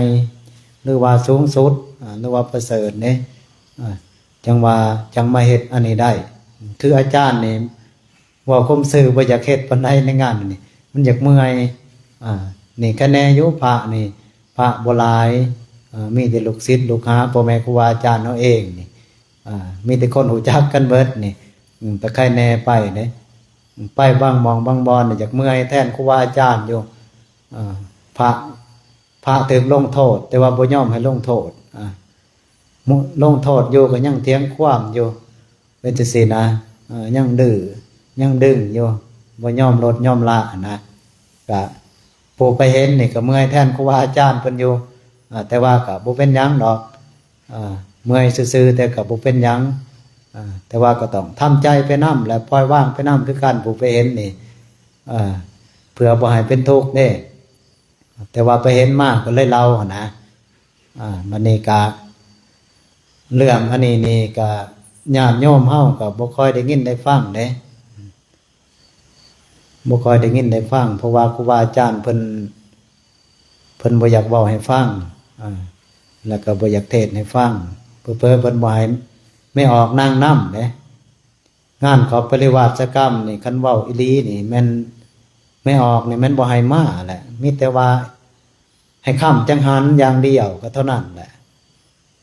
ຫຼືວ່າສູງສຸດ ເອີ ຫຼືວ່າປະເສີດເດ້ ເອີ ຈັ່ງວ່າ ຈັ່ງມາເຮັດອັນນີ້ໄດ້ ຄືອາຈານນີ້ ເວົ້າຄວາມຊື່ ບໍ່ຢາກເຮັດປານໃດໃນງານນີ້ ມັນຢາກເມື່ອຍ ອ່າ ນີ້ຄະແນຢູ່ ພະນີ້ ພະບໍ່ຫຼາຍ ເອີ ມີແຕ່ລູກສິດລູກຫາ ພໍ່ແມ່ຄູບາອາຈານເຮົາເອງນີ້ ອ່າ ມີແຕ່ຄົນຮູ້ຈັກກັນເບິດນີ້ ອືມ ໄປໃຄແນໄປເດ້ ໄປບາງໝ່ອງບາງບ່ອນນີ້ ຢາກເມື່ອຍແທນຄູບາອາຈານຢູ່ ອ່າ ພະ ພະຖືກລົງໂທດ ແຕ່ວ່າບໍ່ຍອມໃຫ້ລົງໂທດ ອ່າ ລົງໂທດຢູ່ກໍຍັງຖຽງຄວາມຢູ່ ເປັນຈັ່ງຊີ້ນະ ເອີ ຍັງດື້ ຍັງດຶງຢູ່ ບໍ່ຍອມລົດຍອມລະຫັ້ນນະ ກະຜູ້ໄປເຫັນນີ້ກໍເມື່ອຍແທນຄູບາອາຈານເພິ່ນຢູ່ ເອີ ແຕ່ວ່າກໍບໍ່ເປັນຫຍັງດອກ ເອີ ເມື່ອຍຊື່ໆ ແຕ່ກໍບໍ່ເປັນຫຍັງ ເອີ ແຕ່ວ່າກໍຕ້ອງທຳໃຈໄປນຳ ແລະ ປ່ອຍວາງໄປນຳຄືກັນ ຜູ້ໄປເຫັນນີ້ ເອີ ເພື່ອບໍ່ໃຫ້ເປັນທຸກເດ້ ແຕ່ວ່າໄປເຫັນມາກໍເລີຍເລົ່າຫັ້ນນະ ອ່າ ບັດນີ້ກະ ເລື່ອງອັນນີ້ນີ້ກະ ຍາດໂຍມເຮົາກໍບໍ່ຄ່ອຍໄດ້ຍິນໄດ້ຟັງເດ້ ບໍ່ຄ່ອຍໄດ້ຍິນໄດ້ຟັງ ເພາະວ່າຄູບາອາຈານເພິ່ນ ເພິ່ນບໍ່ຢາກເວົ້າໃຫ້ຟັງ ອ່າ ແລ້ວກໍບໍ່ຢາກເທດໃຫ້ຟັງ ເຜີໆເພິ່ນບໍ່ໃຫ້ແມ່ອອກນັ່ງນຳເດ້. ງານຂອງປະລິວາສະກຳນີ້ ຄັນເວົ້າອີ່ຫຼີນີ້ແມ່ນ ແມ່ອອກນີ້ແມ່ນບໍ່ໃຫ້ມາແຫຼະ ມີແຕ່ວ່າໃຫ້ຄ້ຳຈັງຫັນຢ່າງດຽວກໍເທົ່ານັ້ນແຫຼະ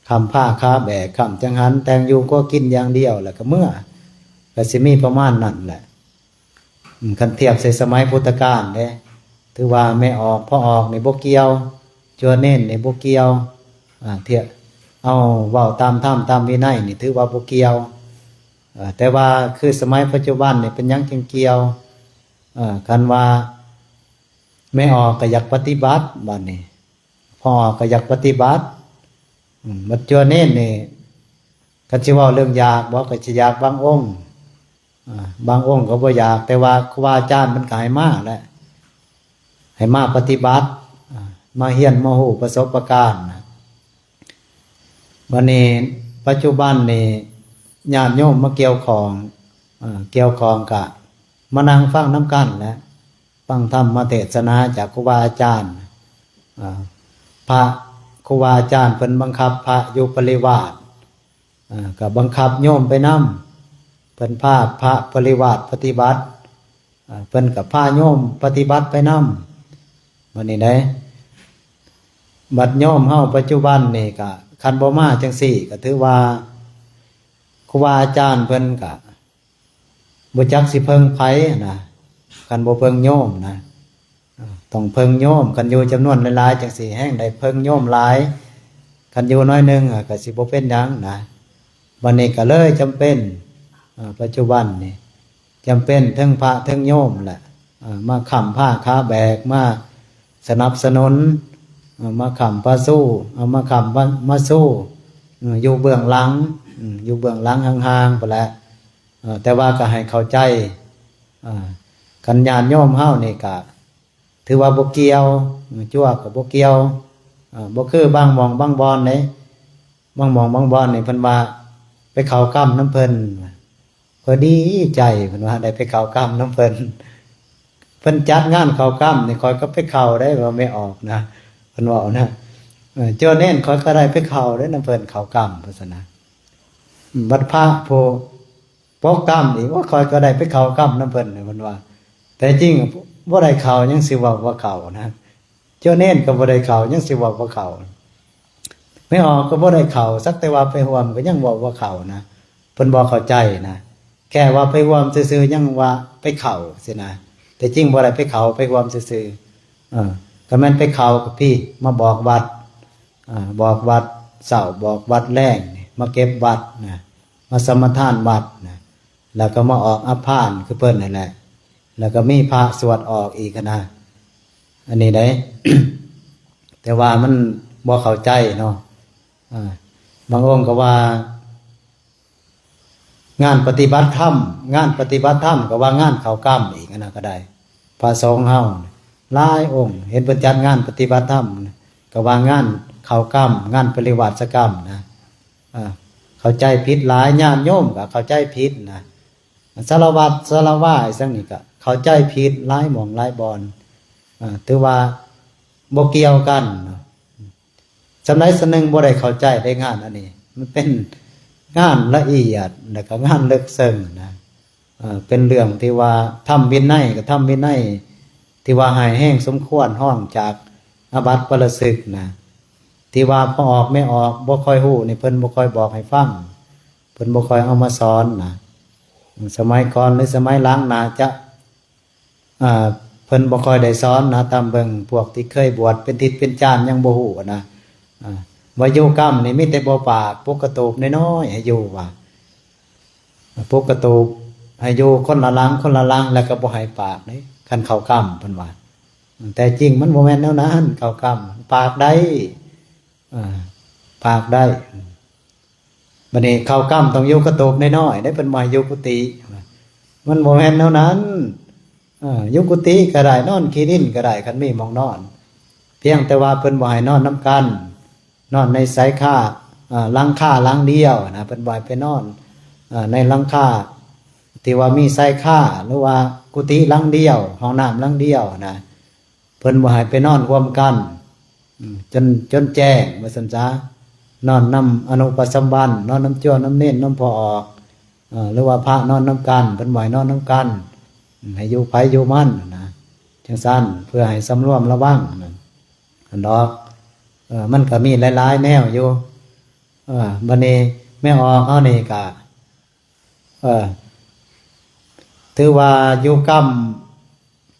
ຄ້ຳຜ້າຄາແບກ ຄ້ຳຈັງຫັນ ແຕ່ງຢູ່ຄົວກິນຢ່າງດຽວ ແລ້ວກໍເມືອ ກໍຊິມີປະມານນັ້ນແຫຼະ. ອືມ ຄັນທຽບໃສ່ສະໄໝພຸດທະການເດ້ ຖືວ່າແມ່ອອກ ພໍ່ອອກນີ້ບໍ່ກ່ຽວ ຈົວເນນນີ້ບໍ່ກ່ຽວ ອາ ທຽບ ເອົາເວົ້າຕາມທຳຕາມວິໄນນີ້ ຖືວ່າບໍ່ກ່ຽວ ເອີ ແຕ່ວ່າຄືສະໄໝປັດຈຸບັນນີ້ເປັນຫຍັງຈຶ່ງກ່ຽວ ເອີ ຄັນວ່າແມ່ອອກກໍຢາກປະຕິບັດ ບາດນີ້ ພວກເຮົາກໍຢາກປະຕິບັດ. ອືມ ບັດຈົວເນນນີ້ ຄັນຊິເວົ້າເລື່ອງຢາກບໍ່ ກໍຊິຢາກບາງອົງ. ອາ ບາງອົງກໍບໍ່ຢາກ ແຕ່ວ່າຄູບາອາຈານເພິ່ນກໍໃຫ້ມາແຫຼະ ໃຫ້ມາປະຕິບັດ ອາ ມາຮຽນມາຮູ້ປະສົບປະການນະ. ບັດນີ້ປັດຈຸບັນນີ້ ຍາດໂຍມມາກ່ຽວຂ້ອງ ເອີ ກ່ຽວຂ້ອງກະມານັ່ງຟັງນຳກັນແຫຼະ ຟັງທຳມະເທດສະໜາຈາກຄູບາອາຈານ. ເອີ ພະຄູບາອາຈານເພິ່ນບັງຄັບພະຢູ່ປະລິວາດ ເອີ ກໍບັງຄັບໂຍມໄປນຳ ເພິ່ນພາພະປະລິວາດປະຕິບັດ ເອີ ເພິ່ນກໍພາໂຍມປະຕິບັດໄປນຳ. ບັດນີ້ເດ້ ບັດໂຍມເຮົາປັດຈຸບັນນີ້ກໍ ຄັນບໍ່ມາຈັ່ງຊີ້ ກໍຖືວ່າຄູບາອາຈານເພິ່ນກໍບໍ່ຈັກຊິເພິ່ງໃຜນະ ຄັນບໍ່ເພິ່ງໂຍມນະ. ເອີ ຕ້ອງເພິ່ງໂຍມ ຄັນຢູ່ຈຳນວນຫຼາຍໆ ຈັ່ງຊີ້ ແຮ່ງໄດ້ເພິ່ງໂຍມຫຼາຍ ຄັນຢູ່ໜ້ອຍໜຶ່ງ ເອີ ກໍຊິບໍ່ເປັນຫຍັງນະ. ບັດນີ້ກໍເລີຍຈຳເປັນ ເອີ ປັດຈຸບັນນີ້ ຈຳເປັນເຖິງພະເຖິງໂຍມແຫຼະ ເອີ ມາຄ້ຳພາຂາແບກ ມາສະໜັບສະໜູນ ເອີ ມາຄ້ຳພາຊູ ເອົາມາຄ້ຳມາຊູ ເອີ ຢູ່ເບື້ອງຫຼັງ ຢູ່ເບື້ອງຫຼັງຫ່າງໆ ພຸ້ນແຫຼະ. ເອີ ແຕ່ວ່າກໍໃຫ້ເຂົ້າໃຈ ເອີ ຄັນຍາດໂຍມເຮົານີ້ກໍ ຖືວ່າບໍ່ກ່ຽວ ຈົວກກໍບໍ່ກ່ຽວ ເອີ ບໍ່ຄືບາງໝ່ອງບາງບ່ອນເດ້. ບາງໝ່ອງບາງບ່ອນນີ້ເພິ່ນວ່າໄປເຂົ້າກຳນຳເພິ່ນ ຂ້ອຍດີໃຈ ເພິ່ນວ່າໄດ້ໄປເຂົ້າກຳນຳເພິ່ນ ເພິ່ນຈັດງານເຂົ້າກຳນີ້ ຂ້ອຍກໍໄປເຂົ້າໄດ້ ວ່າແມ່ອອກນະ ເພິ່ນເວົ້ານະ. ເອີ ຈົວເນນ ຂ້ອຍກໍໄດ້ໄປເຂົ້າໄດ້ນຳເພິ່ນ ເຂົ້າກຳ ວ່າຊັ້ນນະ. ບັດພະຜູ້ ປົກກຳອີກ ໂອ້ ຂ້ອຍກໍໄດ້ໄປເຂົ້າກຳນຳເພິ່ນ ເພິ່ນວ່າ. ແຕ່ຈິງບໍ່ໄດ້ເຂົ້າ ຍັງຊິເວົ້າວ່າເຂົ້ານະ ເຈົ້າເນນກໍບໍ່ໄດ້ເຂົ້າ ຍັງຊິເວົ້າວ່າເຂົ້າ. ແມ່ອອກກໍບໍ່ໄດ້ເຂົ້າ ສັກແຕ່ວ່າໄປຮ່ວມ ກໍຍັງເວົ້າວ່າເຂົ້ານະ. ເພິ່ນບໍ່ເຂົ້າໃຈນະ ແຄ່ວ່າໄປຮ່ວມຊື່ໆ ຍັງວ່າໄປເຂົ້າຊີ້ນະ ແຕ່ຈິງບໍ່ໄດ້ໄປເຂົ້າ ໄປຮ່ວມຊື່ໆ. ເອີ ຄັນແມ່ນໄປເຂົ້າກໍພີ້ ມາບອກວັດ ອາ ບອກວັດເຊົ້າ ບອກວັດແລງ ມາເກັບວັດນະ ມາສະມາທານວັດນະ ແລ້ວກໍມາອອກອັບພານຄືເພິ່ນນັ້ນແຫຼະ ແລ້ວກໍມີພະສວດອອກອີກຫັ້ນນະ. ອັນນີ້ເດ້ ແຕ່ວ່າມັນບໍ່ເຂົ້າໃຈເນາະ. ອາ ບາງອົງກໍວ່າ ງານປະຕິບັດທຳ ງານປະຕິບັດທຳກໍວ່າງານເຂົ້າກຳອີກ ອັນນັ້ນກໍໄດ້. ພະສົງເຮົາຫຼາຍອົງ ເຫັນເພິ່ນຈັດງານປະຕິບັດທຳ ກໍວ່າງານເຂົ້າກຳ ງານປະລິວາສະກຳນະ. ອາ ເຂົ້າໃຈຜິດຫຼາຍ ຍາດໂຍມກໍເຂົ້າໃຈຜິດນະ. ສາລະວັດ ສາລະວາ ອີ່ຫຍັງນີ້ກໍເຂົ້າໃຈຜິດຫຼາຍໝ່ອງຫຼາຍບ່ອນ. ອາ ຖືວ່າບໍ່ກ່ຽວກັນເນາະ. ສ່ຳໃດສ່ຳໜຶ່ງບໍ່ໄດ້ເຂົ້າໃຈໃນງານອັນນີ້ ມັນເປັນງານລະອຽດ ແລ້ວກໍງານເລິກເຊິ່ງນະ. ເອີ ເປັນເລື່ອງທີ່ວ່າທຳວິໄນ ກໍທຳວິໄນທີ່ວ່າຮ້າຍແຮງສົມຄວນ ຮອງຈາກອາບັດປະລາຊຶກນະ ທີ່ວ່າພໍ່ອອກແມ່ອອກບໍ່ຄ່ອຍຮູ້ນີ້ ເພິ່ນບໍ່ຄ່ອຍບອກໃຫ້ຟັງ ເພິ່ນບໍ່ຄ່ອຍເອົາມາສອນນະ. ສະໄໝກ່ອນ ຫຼື ສະໄໝຫຼັງໜ້າຈະ ອ່າ ເພິ່ນບໍ່ຄ່ອຍໄດ້ສອນນະ ຕາມເບິ່ງພວກທີ່ເຄີຍບວດເປັນທິດເປັນຈານຍັງບໍ່ຮູ້ນະ. ອ່າ ວ່າຢູ່ກຳນີ້ມີແຕ່ບໍ່ປາກ ປຸກກະຕູບນ້ອຍໆໃຫ້ຢູ່ວ່າ ປຸກກະຕູບໃຫ້ຢູ່ຄົນລະຫຼັງ ຄົນລະຫຼັງ ແລ້ວກໍບໍ່ໃຫ້ປາກເດ້ ຄັນເຂົ້າກຳເພິ່ນວ່າ. ແຕ່ຈິງມັນບໍ່ແມ່ນແນວນັ້ນ ເຂົ້າກຳປາກໄດ້ ອ່າ ປາກໄດ້. ບັດນີ້ເຂົ້າກຳຕ້ອງຢູ່ກະຕູບນ້ອຍໆເດ້ ເພິ່ນບໍ່ໃຫ້ຢູ່ກຸຕິ ມັນບໍ່ແມ່ນແນວນັ້ນ. ເອີ ຢູ່ກຸຕິກໍໄດ້ ນອນຂີ້ດິນກໍໄດ້ ຄັນມີໝ່ອງນອນ ພຽງແຕ່ວ່າເພິ່ນບໍ່ໃຫ້ນອນນຳກັນ ນອນໃນຊາຍຄາ ເອີ ຫຼັງຄາຫຼັງດຽວນະ ເພິ່ນບໍ່ໃຫ້ໄປນອນ ເອີ ໃນຫຼັງຄາທີ່ວ່າມີຊາຍຄາ ຫຼືວ່າກຸຕິຫຼັງດຽວ ຫ້ອງນ້ຳຫຼັງດຽວນະ. ເພິ່ນບໍ່ໃຫ້ໄປນອນຮ່ວມກັນ ອືມ ຈົນ ຈົນແຈ້ງວ່າຊັ້ນຊະ. ນອນນຳອະນຸປະສຳວັນ ນອນນຳຈົວນຳເນນ ນຳພໍ່ອອກ ເອີ ຫຼືວ່າພະນອນນຳກັນ ເພິ່ນບໍ່ໃຫ້ນອນນຳກັນ ໃຫ້ຢູ່ໃຜຢູ່ມັນນະ ຈັ່ງຊັ້ນ ເພື່ອໃຫ້ສຳລວມລະວັງນັ້ນ ຫັ້ນດອກ. ເອີ ມັນກໍມີຫຼາຍໆແນວຢູ່. ເອີ ບັດນີ້ແມ່ອອກເຮົານີ້ກໍ ເອີ ຖືວ່າຢູ່ກຳ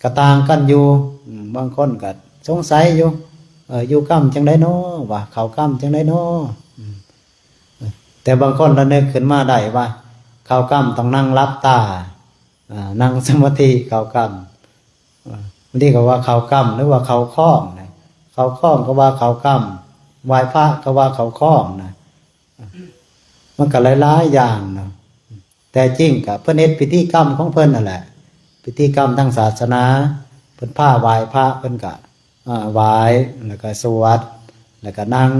ກໍຕ່າງກັນຢູ່ ອືມ ບາງຄົນກໍສົງໄສຢູ່ ເອີ ຢູ່ກຳຈັ່ງໃດນໍ ວ່າເຂົ້າກຳຈັ່ງໃດນໍ. ອືມ ແຕ່ບາງຄົນລະນຶກຂຶ້ນມາໄດ້ວ່າເຂົ້າກຳຕ້ອງນັ່ງຫຼັບຕາ ອ່າ ນັ່ງສະມາທິເຂົ້າກຳ. ເອີ ບາງທີກໍວ່າເຂົ້າກຳ ຫຼືວ່າເຂົ້າຄອງນະ ເ ຂົ້າຄອງກໍວ່າເຂົ້າກຳ, ໄຫວ້ພະກໍວ່າເຂົ້າຄອງນະ, ມັນກໍຫຼາຍໆຢ່າງນະ. ແຕ່ຈິງກໍເພິ່ນເຮັດພິທີກຳຂອງເພິ່ນຫັ້ນແຫຼະ, ພິທີກຳທາງສາສະໜາ, ເພິ່ນພາໄຫວ້ພະ ເພິ່ນກໍ ອ່າ ໄຫວ້ ແລ້ວກໍສວດ ແລ້ວກໍນັ່ງ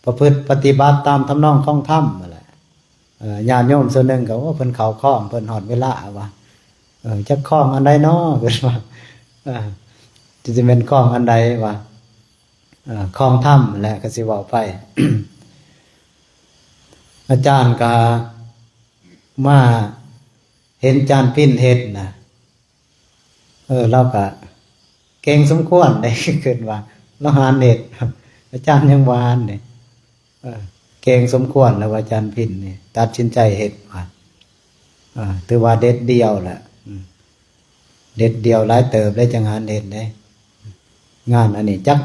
ປະພຶດປະຕິບັດຕາມທຳນອງຂອງທຳຫັ້ນແຫຼະ. ເອີ ຍາດໂຍມສ່ວນໜຶ່ງກໍ ໂອ້ ເພິ່ນເຂົ້າຄອງ ເພິ່ນຮອດເວລາວ່າ ເອີ ຈັກຄອງອັນໃດນໍ ເພິ່ນວ່າ ເອີ ຊິແມ່ນຄອງອັນໃດວ່າ ເອີ ຄອງທຳແຫຼະ ກໍຊິເວົ້າໄປ. ອາຈານກໍມາເຫັນຈານປິ່ນເຮັດນະ ເອີ ລາວກະເກັ່ງສົມຄວນເດ້ ຄິດວ່າລາວຫານເຮັດ ອາຈານຍັງວ່າຫັ້ນເດ້ ເອີ ເກັ່ງສົມຄວນແລ້ວວ່າ ອາຈານພິນນີ້ຕັດສິນໃຈເຮັດວ່າ ເອີ ຖືວ່າເດັດດ່ຽວແຫຼະ ອືມ ເດັດດ່ຽວຫຼາຍເຕີບເດ້ ຈັ່ງຫານເຮັດເດ້. ງານອັນນີ້ຈັກ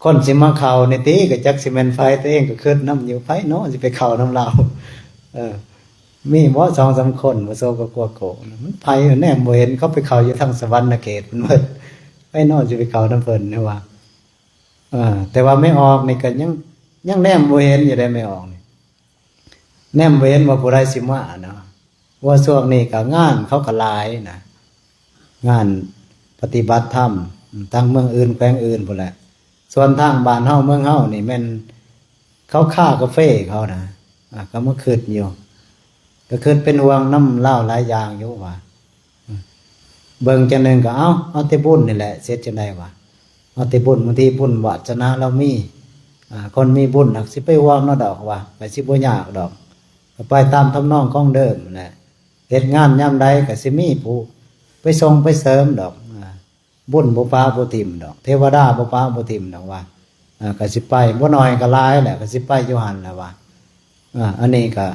ຄົນຊິມາເຂົ້ານີ້ຕິ ກໍຈັກຊິແມ່ນໃຜ ຕົວເອງກໍຄິດນຳຢູ່ ໃຜເນາະຊິໄປເຂົ້ານຳລາວ ເອີ ມີບໍ່ສອງສາມຄົນ ບໍ່ໂຊກໍກົວໂກ ມັນໃຜແນມບໍ່ເຫັນ ເຂົາໄປເຂົ້າຢູ່ທາງສະຫວັນນະເຂດພຸ້ນເບິດ ໃຜເນາະຊິໄປເຂົ້ານຳເພິ່ນ ຫຼືວ່າ ເອີ ແຕ່ວ່າແມ່ອອກນີ້ກໍຍັງ ຍັງແນມບໍ່ເຫັນຢູ່ເດ້ ແມ່ອອກນີ້ ແນມບໍ່ເຫັນວ່າຜູ້ໃດຊິມາເນາະ. ວ່າຊ່ວງນີ້ກໍງານເຂົາກໍຫຼາຍນະ ງານປະຕິບັດທຳ ອືມ ທັງເມືອງອື່ນແຂວງອື່ນພຸ້ນແຫຼະ. ສ່ວນທາງບ້ານເຮົາເມືອງເຮົານີ້ແມ່ນເຂົາຄາກາເຟເຂົານະ ອາ ກໍມາຄິດຢູ່ ກໍຄິດເປັນຫ່ວງນຳລາວຫຼາຍຢ່າງຢູ່ວ່າ ເບິ່ງຈັ່ງໜຶ່ງກໍເອົາ ເອົາແຕ່ບຸນນີ້ແຫຼະ ເຮັດຈັ່ງໃດວະ ເອົາແຕ່ບຸນ ບາງທີບຸນວາສະໜາລາວມີ ອາ ຄົນມີບຸນຫາກຊິໄປຮ່ວມເນາະດອກວ່າ ກໍຊິບໍ່ຍາກດອກ ກໍໄປຕາມທຳນອງຂອງເດີມຫັ້ນແຫຼະ. ເຮັດງານຍາມໃດກໍຊິມີຜູ້ໄປສົ່ງໄປເສີມດອກ ອາ ບຸນບໍ່ປະບໍ່ຖິ້ມດອກ ເທວະດາບໍ່ປະບໍ່ຖິ້ມດອກວ່າ ອາ ກໍຊິໄປ ບໍ່ໜ້ອຍກໍຫຼາຍແຫຼະ ກໍຊິໄປຢູ່ຫັ້ນແຫຼະວ່າ. ອາ ອັນນີ້ກໍ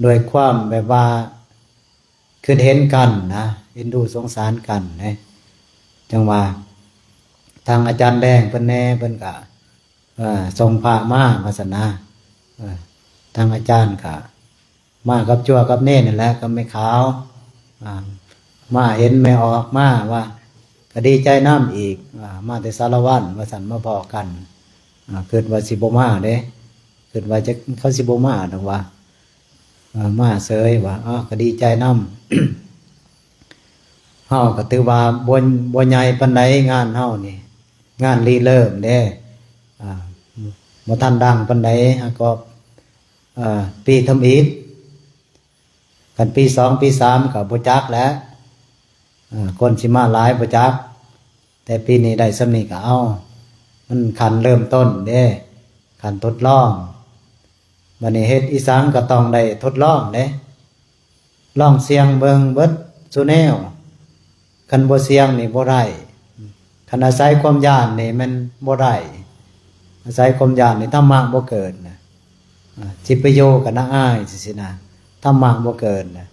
ດ້ວຍຄວາມແບບວ່າ ຄິດເຫັນກັນນະ ເອັນດູສົງສານກັນເດ້ ຈັ່ງວ່າທາງອາຈານແດງເພິ່ນແດ່ ເພິ່ນກະ ເອີ ສົ່ງພະມາວ່າຊັ້ນນະ ເອີ ທາງອາຈານກະມາກັບຈົວກັບເນນນັ້ນແຫຼະ ກັບແມ່ຂາວ ອາ ມາເຫັນແມ່ອອກມາວ່າ ກະດີໃຈນຳອີກ ອາ ມາແຕ່ສາລະວັນວ່າຊັ້ນ ມາພໍ້ກັນ ອາ ຄິດວ່າຊິບໍ່ມາເດ້ ຄິດວ່າຈະ ເຂົາຊິບໍ່ມາດອກວ່າ ເອີ ມາເສີຍວ່າ ເອີ ກໍດີໃຈນຳ ເຮົາກໍຖືວ່າບໍ່ ບໍ່ໃຫຍ່ປານໃດ ງານເຮົານີ້ ງານລິເລີ່ມເດ້ ອາ ບໍ່ທັນດັງປານໃດ ຫາກໍ ເອີ ປີທຳອິດ ຄັນປີສອງ ປີສາມ ກໍບໍ່ຈັກແຫຼະ ເອີ ຄົນຊິມາຫຼາຍບໍ່ຈັກ ແຕ່ປີນີ້ໄດ້ສ່ຳນີ້ກໍເອົາ ມັນຂັ້ນເລີ່ມຕົ້ນເດ້ ຂັ້ນທົດລອງ ບັດນີ້ເຮັດອີ່ສັງກໍຕ້ອງໄດ້ທົດລອງເດ້ ລອງສ່ຽງເບິ່ງເບິດຊຸແນວ ຄັນບໍ່ສ່ຽງນີ້ບໍ່ໄດ້ ຄັນອາໄສຄວາມຢ້ານນີ້ແມ່ນບໍ່ໄດ້ ອາໄສຄວາມຢ້ານນີ້ທຳມະບໍ່ເກີດນະ ອາ ຊິໄປຢູ່ກັບອາຍຊີ້ໆນະ ທຳມະບໍ່ເກີດນະ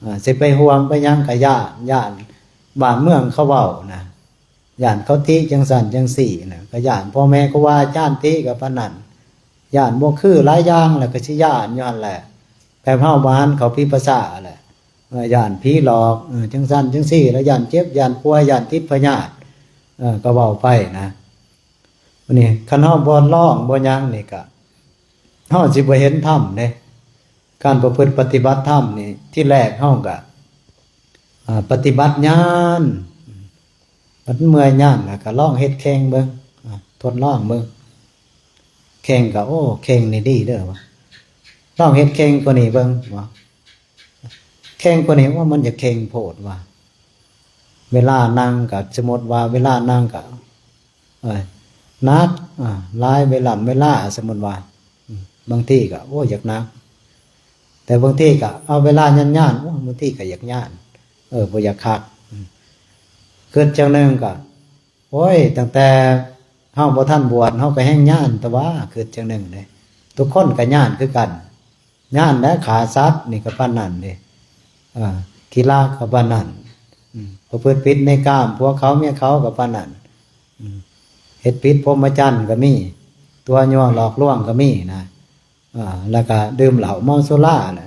ອາ ຊິໄປຮ່ວມໄປຫຍັງກໍຢ້ານ ຢ້ານບ້ານເມືອງເຂົາເວົ້ານະ ຢ້ານເຂົາຕິຈັ່ງຊັ້ນຈັ່ງຊີ້ນະ ກໍຢ້ານພໍ່ແມ່ຄູບາອາຈານຕິກໍປານນັ້ນ ຢ້ານບໍ່ຄືຫຼາຍຢ່າງ ແລ້ວກໍຊິຢ້ານຢູ່ຫັ້ນແຫຼະ ແບບເຮົາບ້ານເຂົາຜີພາສາແຫຼະ ເອີ ຢ້ານຜີຫຼອກ ເອີ ຈັ່ງຊັ້ນຈັ່ງຊີ້ ແລ້ວຢ້ານເຈັບ ຢ້ານປ່ວຍ ຢ້ານຕິດພະຍາດ ເອີ ກໍເວົ້າໄປນະ. ບັດນີ້ຄັນເຮົາບໍ່ລອງບໍ່ຫຍັງນີ້ກະ ເຮົາຊິບໍ່ເຫັນທຳເດ້ ການປະພຶດປະຕິບັດທຳນີ້ ທີແລກເຮົາກະ ອາ ປະຕິບັດຍານ ບັດເມື່ອຍຍານແລ້ວກະລອງເຮັດແຂ່ງເບິ່ງ ອາ ທົດລອງເບິ່ງ ແຂ່ງກະ ໂອ້ ແຂ່ງນີ້ດີເດີວ່າ ລອງເຮັດແຂ່ງກວ່ານີ້ເບິ່ງວ່າ ແຂ່ງກວ່ານີ້ ໂອ້ ມັນຢາກແຂ່ງໂພດວ່າ ເວລານັ່ງກະ ສົມມຸດວ່າເວລານັ່ງກະ ເອີ ໜັກ ອາ ຫຼາຍເວລາ ເວລາ ສົມມຸດວ່າ ອາ ບາງທີກະ ໂອ້ ຢາກໜັກ ແຕ່ບາງທີກະເອົາເວລາຍານໆ ໂອ້ ບາງທີກະຢາກຍານ ເອີ ບໍ່ຢາກຄັກ ອາ ຄິດຈັ່ງໜຶ່ງກະ ໂອ້ຍ ຕັ້ງແຕ່ເຮົາບໍ່ທັນບວດ ເຮົາກໍແຮ່ງຢ້ານ ແຕ່ວ່າຄິດຈັ່ງໜຶ່ງເດ້ ທຸກຄົນກໍຢ້ານຄືກັນ ຢ້ານແຫຼະ ຂ້າສັດນີ້ກໍປານນັ້ນເດ້ ເອີ ຂີ້ລັກກໍປານນັ້ນ ອາ ປະພຶດຜິດໃນກາມ ຜົວເຂົາເມຍເຂົາກໍປານນັ້ນ ອາ ເຮັດຜິດພົມມະຈັນກໍມີ ຕົວະຍົວະຫຼອກລວງກໍມີນະ ອາ ແລ້ວກໍດື່ມເຫຼົ້າເມົາສຸລານະ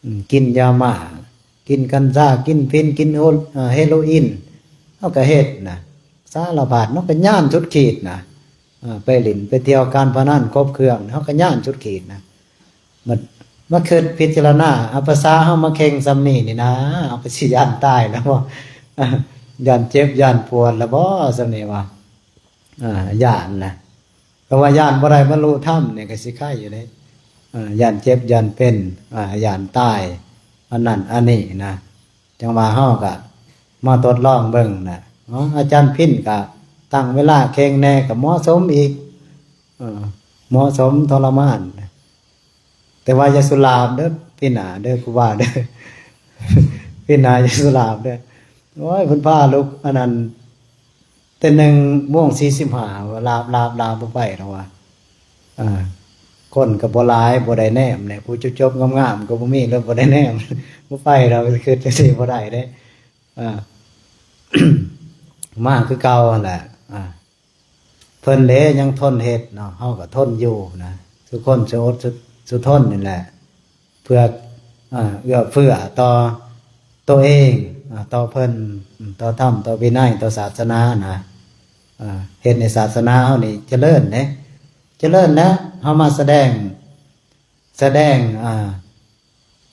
ອາ ກິນຢາມ້າ ກິນກັນຊາ ກິນຝິ່ນ ກິນໂຮ ເອີ ເຮໂລອິນ ເຮົາກໍເຮັດນະ ສາລະພັດ ມັນກໍຢ້ານສຸດຂີດນະ. ເອີ ໄປຫຼິ້ນໄປທ່ຽວການພະນັນຄົບເຄື່ອງ ເຮົາກໍຢ້ານສຸດຂີດນະ. ມາ ມາຄິດພິຈາລະນາ ອາ ພາສາເຮົາມາເຄັ່ງສ່ຳນີ້ນີ້ນະ ເຮົາກໍຊິຢ້ານຕາຍແລ້ວບໍ່? ຢ້ານເຈັບຢ້ານປວດແລ້ວບໍ່ສ່ຳນີ້ວ່າ? ອ່າ ຢ້ານນະ. ກໍວ່າຢ້ານບໍ່ໄດ້ບັນລຸທຳນີ້ກໍຊິໄຄຢູ່ເດ້. ອ່າ ຢ້ານເຈັບຢ້ານເປັນ ອ່າ ຢ້ານຕາຍ ອັນນັ້ນອັນນີ້ນະ. ຈັ່ງວ່າເຮົາກໍມາທົດລອງເບິ່ງນະ. ເນາະ ອາຈານພິນກໍຕັ້ງເວລາເຄັ່ງແດ່ ກໍເໝາະສົມອີກ. ເອີ ເໝາະສົມ ທໍລະມານ. ແຕ່ວ່າຢ່າສຸລາບເດີ້ ປີໜ້າເດີ້ ຄູບາເດີ້. ປີໜ້າຢ່າສຸລາບເດີ້. ໂອ້ຍ ເພິ່ນພາລຸກ ອັນນັ້ນ ແຕ່ໜຶ່ງໂມງສີ່ສິບຫ້າ ວ່າລາບ ລາບ ລາບ ບໍ່ໄປດອກວ່າ. ອ່າ ຄົນກໍບໍ່ຫຼາຍ ບໍ່ໄດ້ແນມແຫຼະ ຜູ້ຈົບໆງາມໆກໍບໍ່ມີ ແລ້ວບໍ່ໄດ້ແນມ ບໍ່ໄປດອກ. ຄິດຈັ່ງຊີ້ບໍ່ໄດ້ເດ້. ອ່າ ມາຄືເກົ່າຫັ້ນແຫຼະ. ອ່າ ເພິ່ນເດ້ຍັງທົນເຮັດເນາະ ເຮົາກໍທົນຢູ່ນະ. ທຸກຄົນສຸອົດສຸ ສຸທົນນີ້ແຫຼະ ເພື່ອ ອ່າ ເອື້ອເຟື້ອຕໍ່ຕົວເອງ ອ່າ ຕໍ່ເພິ່ນ ຕໍ່ທຳ ຕໍ່ວິໄນ ຕໍ່ສາສະໜານະ. ອ່າ ເຮັດໃຫ້ສາສະໜາເຮົານີ້ຈະເລີນເດ້ ຈະເລີນແລ້ວ. ເຮົາມາສະແດງ ສະແດງ ອ່າ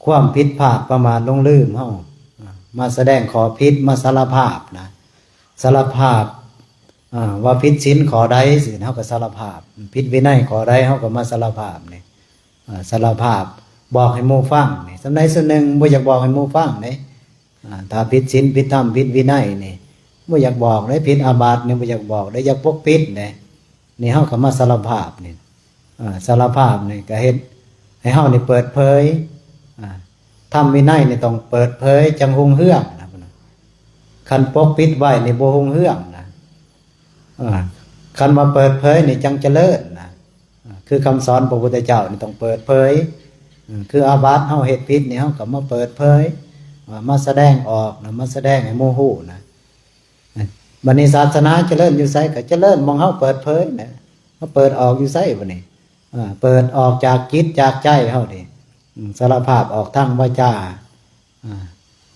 ຄວາມຜິດພາດປະໝາດຫຼົງລືມເຮົາ ອ່າ ມາສະແດງຂໍ້ຜິດ ມາສາລະພາບນະ ສາລະພາບ ອ່າ ວ່າຜິດສິນຂໍ້ໃດ ເຮົາກໍສາລະພາບ ຜິດວິໄນຂໍ້ໃດ ເຮົາກໍມາສາລະພາບນີ້. ອ່າ ສາລະພາບບອກໃຫ້ໝູ່ຟັງນີ້ ສ່ຳໃດສ່ຳໜຶ່ງບໍ່ຢາກບອກໃຫ້ໝູ່ຟັງເດ້. ອ່າ ຖ້າຜິດສິນ ຜິດທຳ ຜິດວິໄນນີ້ ບໍ່ຢາກບອກເດ້. ຜິດອາບັດນີ້ບໍ່ຢາກບອກເດ້ ຢາກປົກປິດເດ້. ນີ້ເຮົາກໍມາສາລະພາບນີ້ ອ່າ ສາລະພາບນີ້ກໍເຮັດໃຫ້ເຮົານີ້ເປີດເຜີຍ. ອ່າ ທຳວິໄນນີ້ຕ້ອງເປີດເຜີຍຈັ່ງຮຸ່ງເຮືອງນະ. ຄັນປົກປິດໄວ້ນີ້ບໍ່ຮຸ່ງເຮືອງນະ. ອ່າ ຄັນວ່າເປີດເຜີຍນີ້ຈັ່ງຈະເລີນນະ. ອ່າ ຄືຄຳສອນພະພຸດທະເຈົ້ານີ້ຕ້ອງເປີດເຜີຍ. ຄືອາບັດເຮົາເຮັດຜິດນີ້ ເຮົາກໍມາເປີດເຜີຍ ອ່າ ມາສະແດງອອກນະ ມາສະແດງໃຫ້ໝູ່ຮູ້ນະ. ບັດນີ້ສາສະໜາຈະເລີນຢູ່ໃສ? ກໍຈະເລີນໝ່ອງເຮົາເປີດເຜີຍນະ. ເຮົາເປີດອອກຢູ່ໃສບັດນີ້? ອ່າ ເປີດອອກຈາກຈິດຈາກໃຈເຮົານີ້ ອືມ ສາລະພາບອອກທາງວາຈາ ອ່າ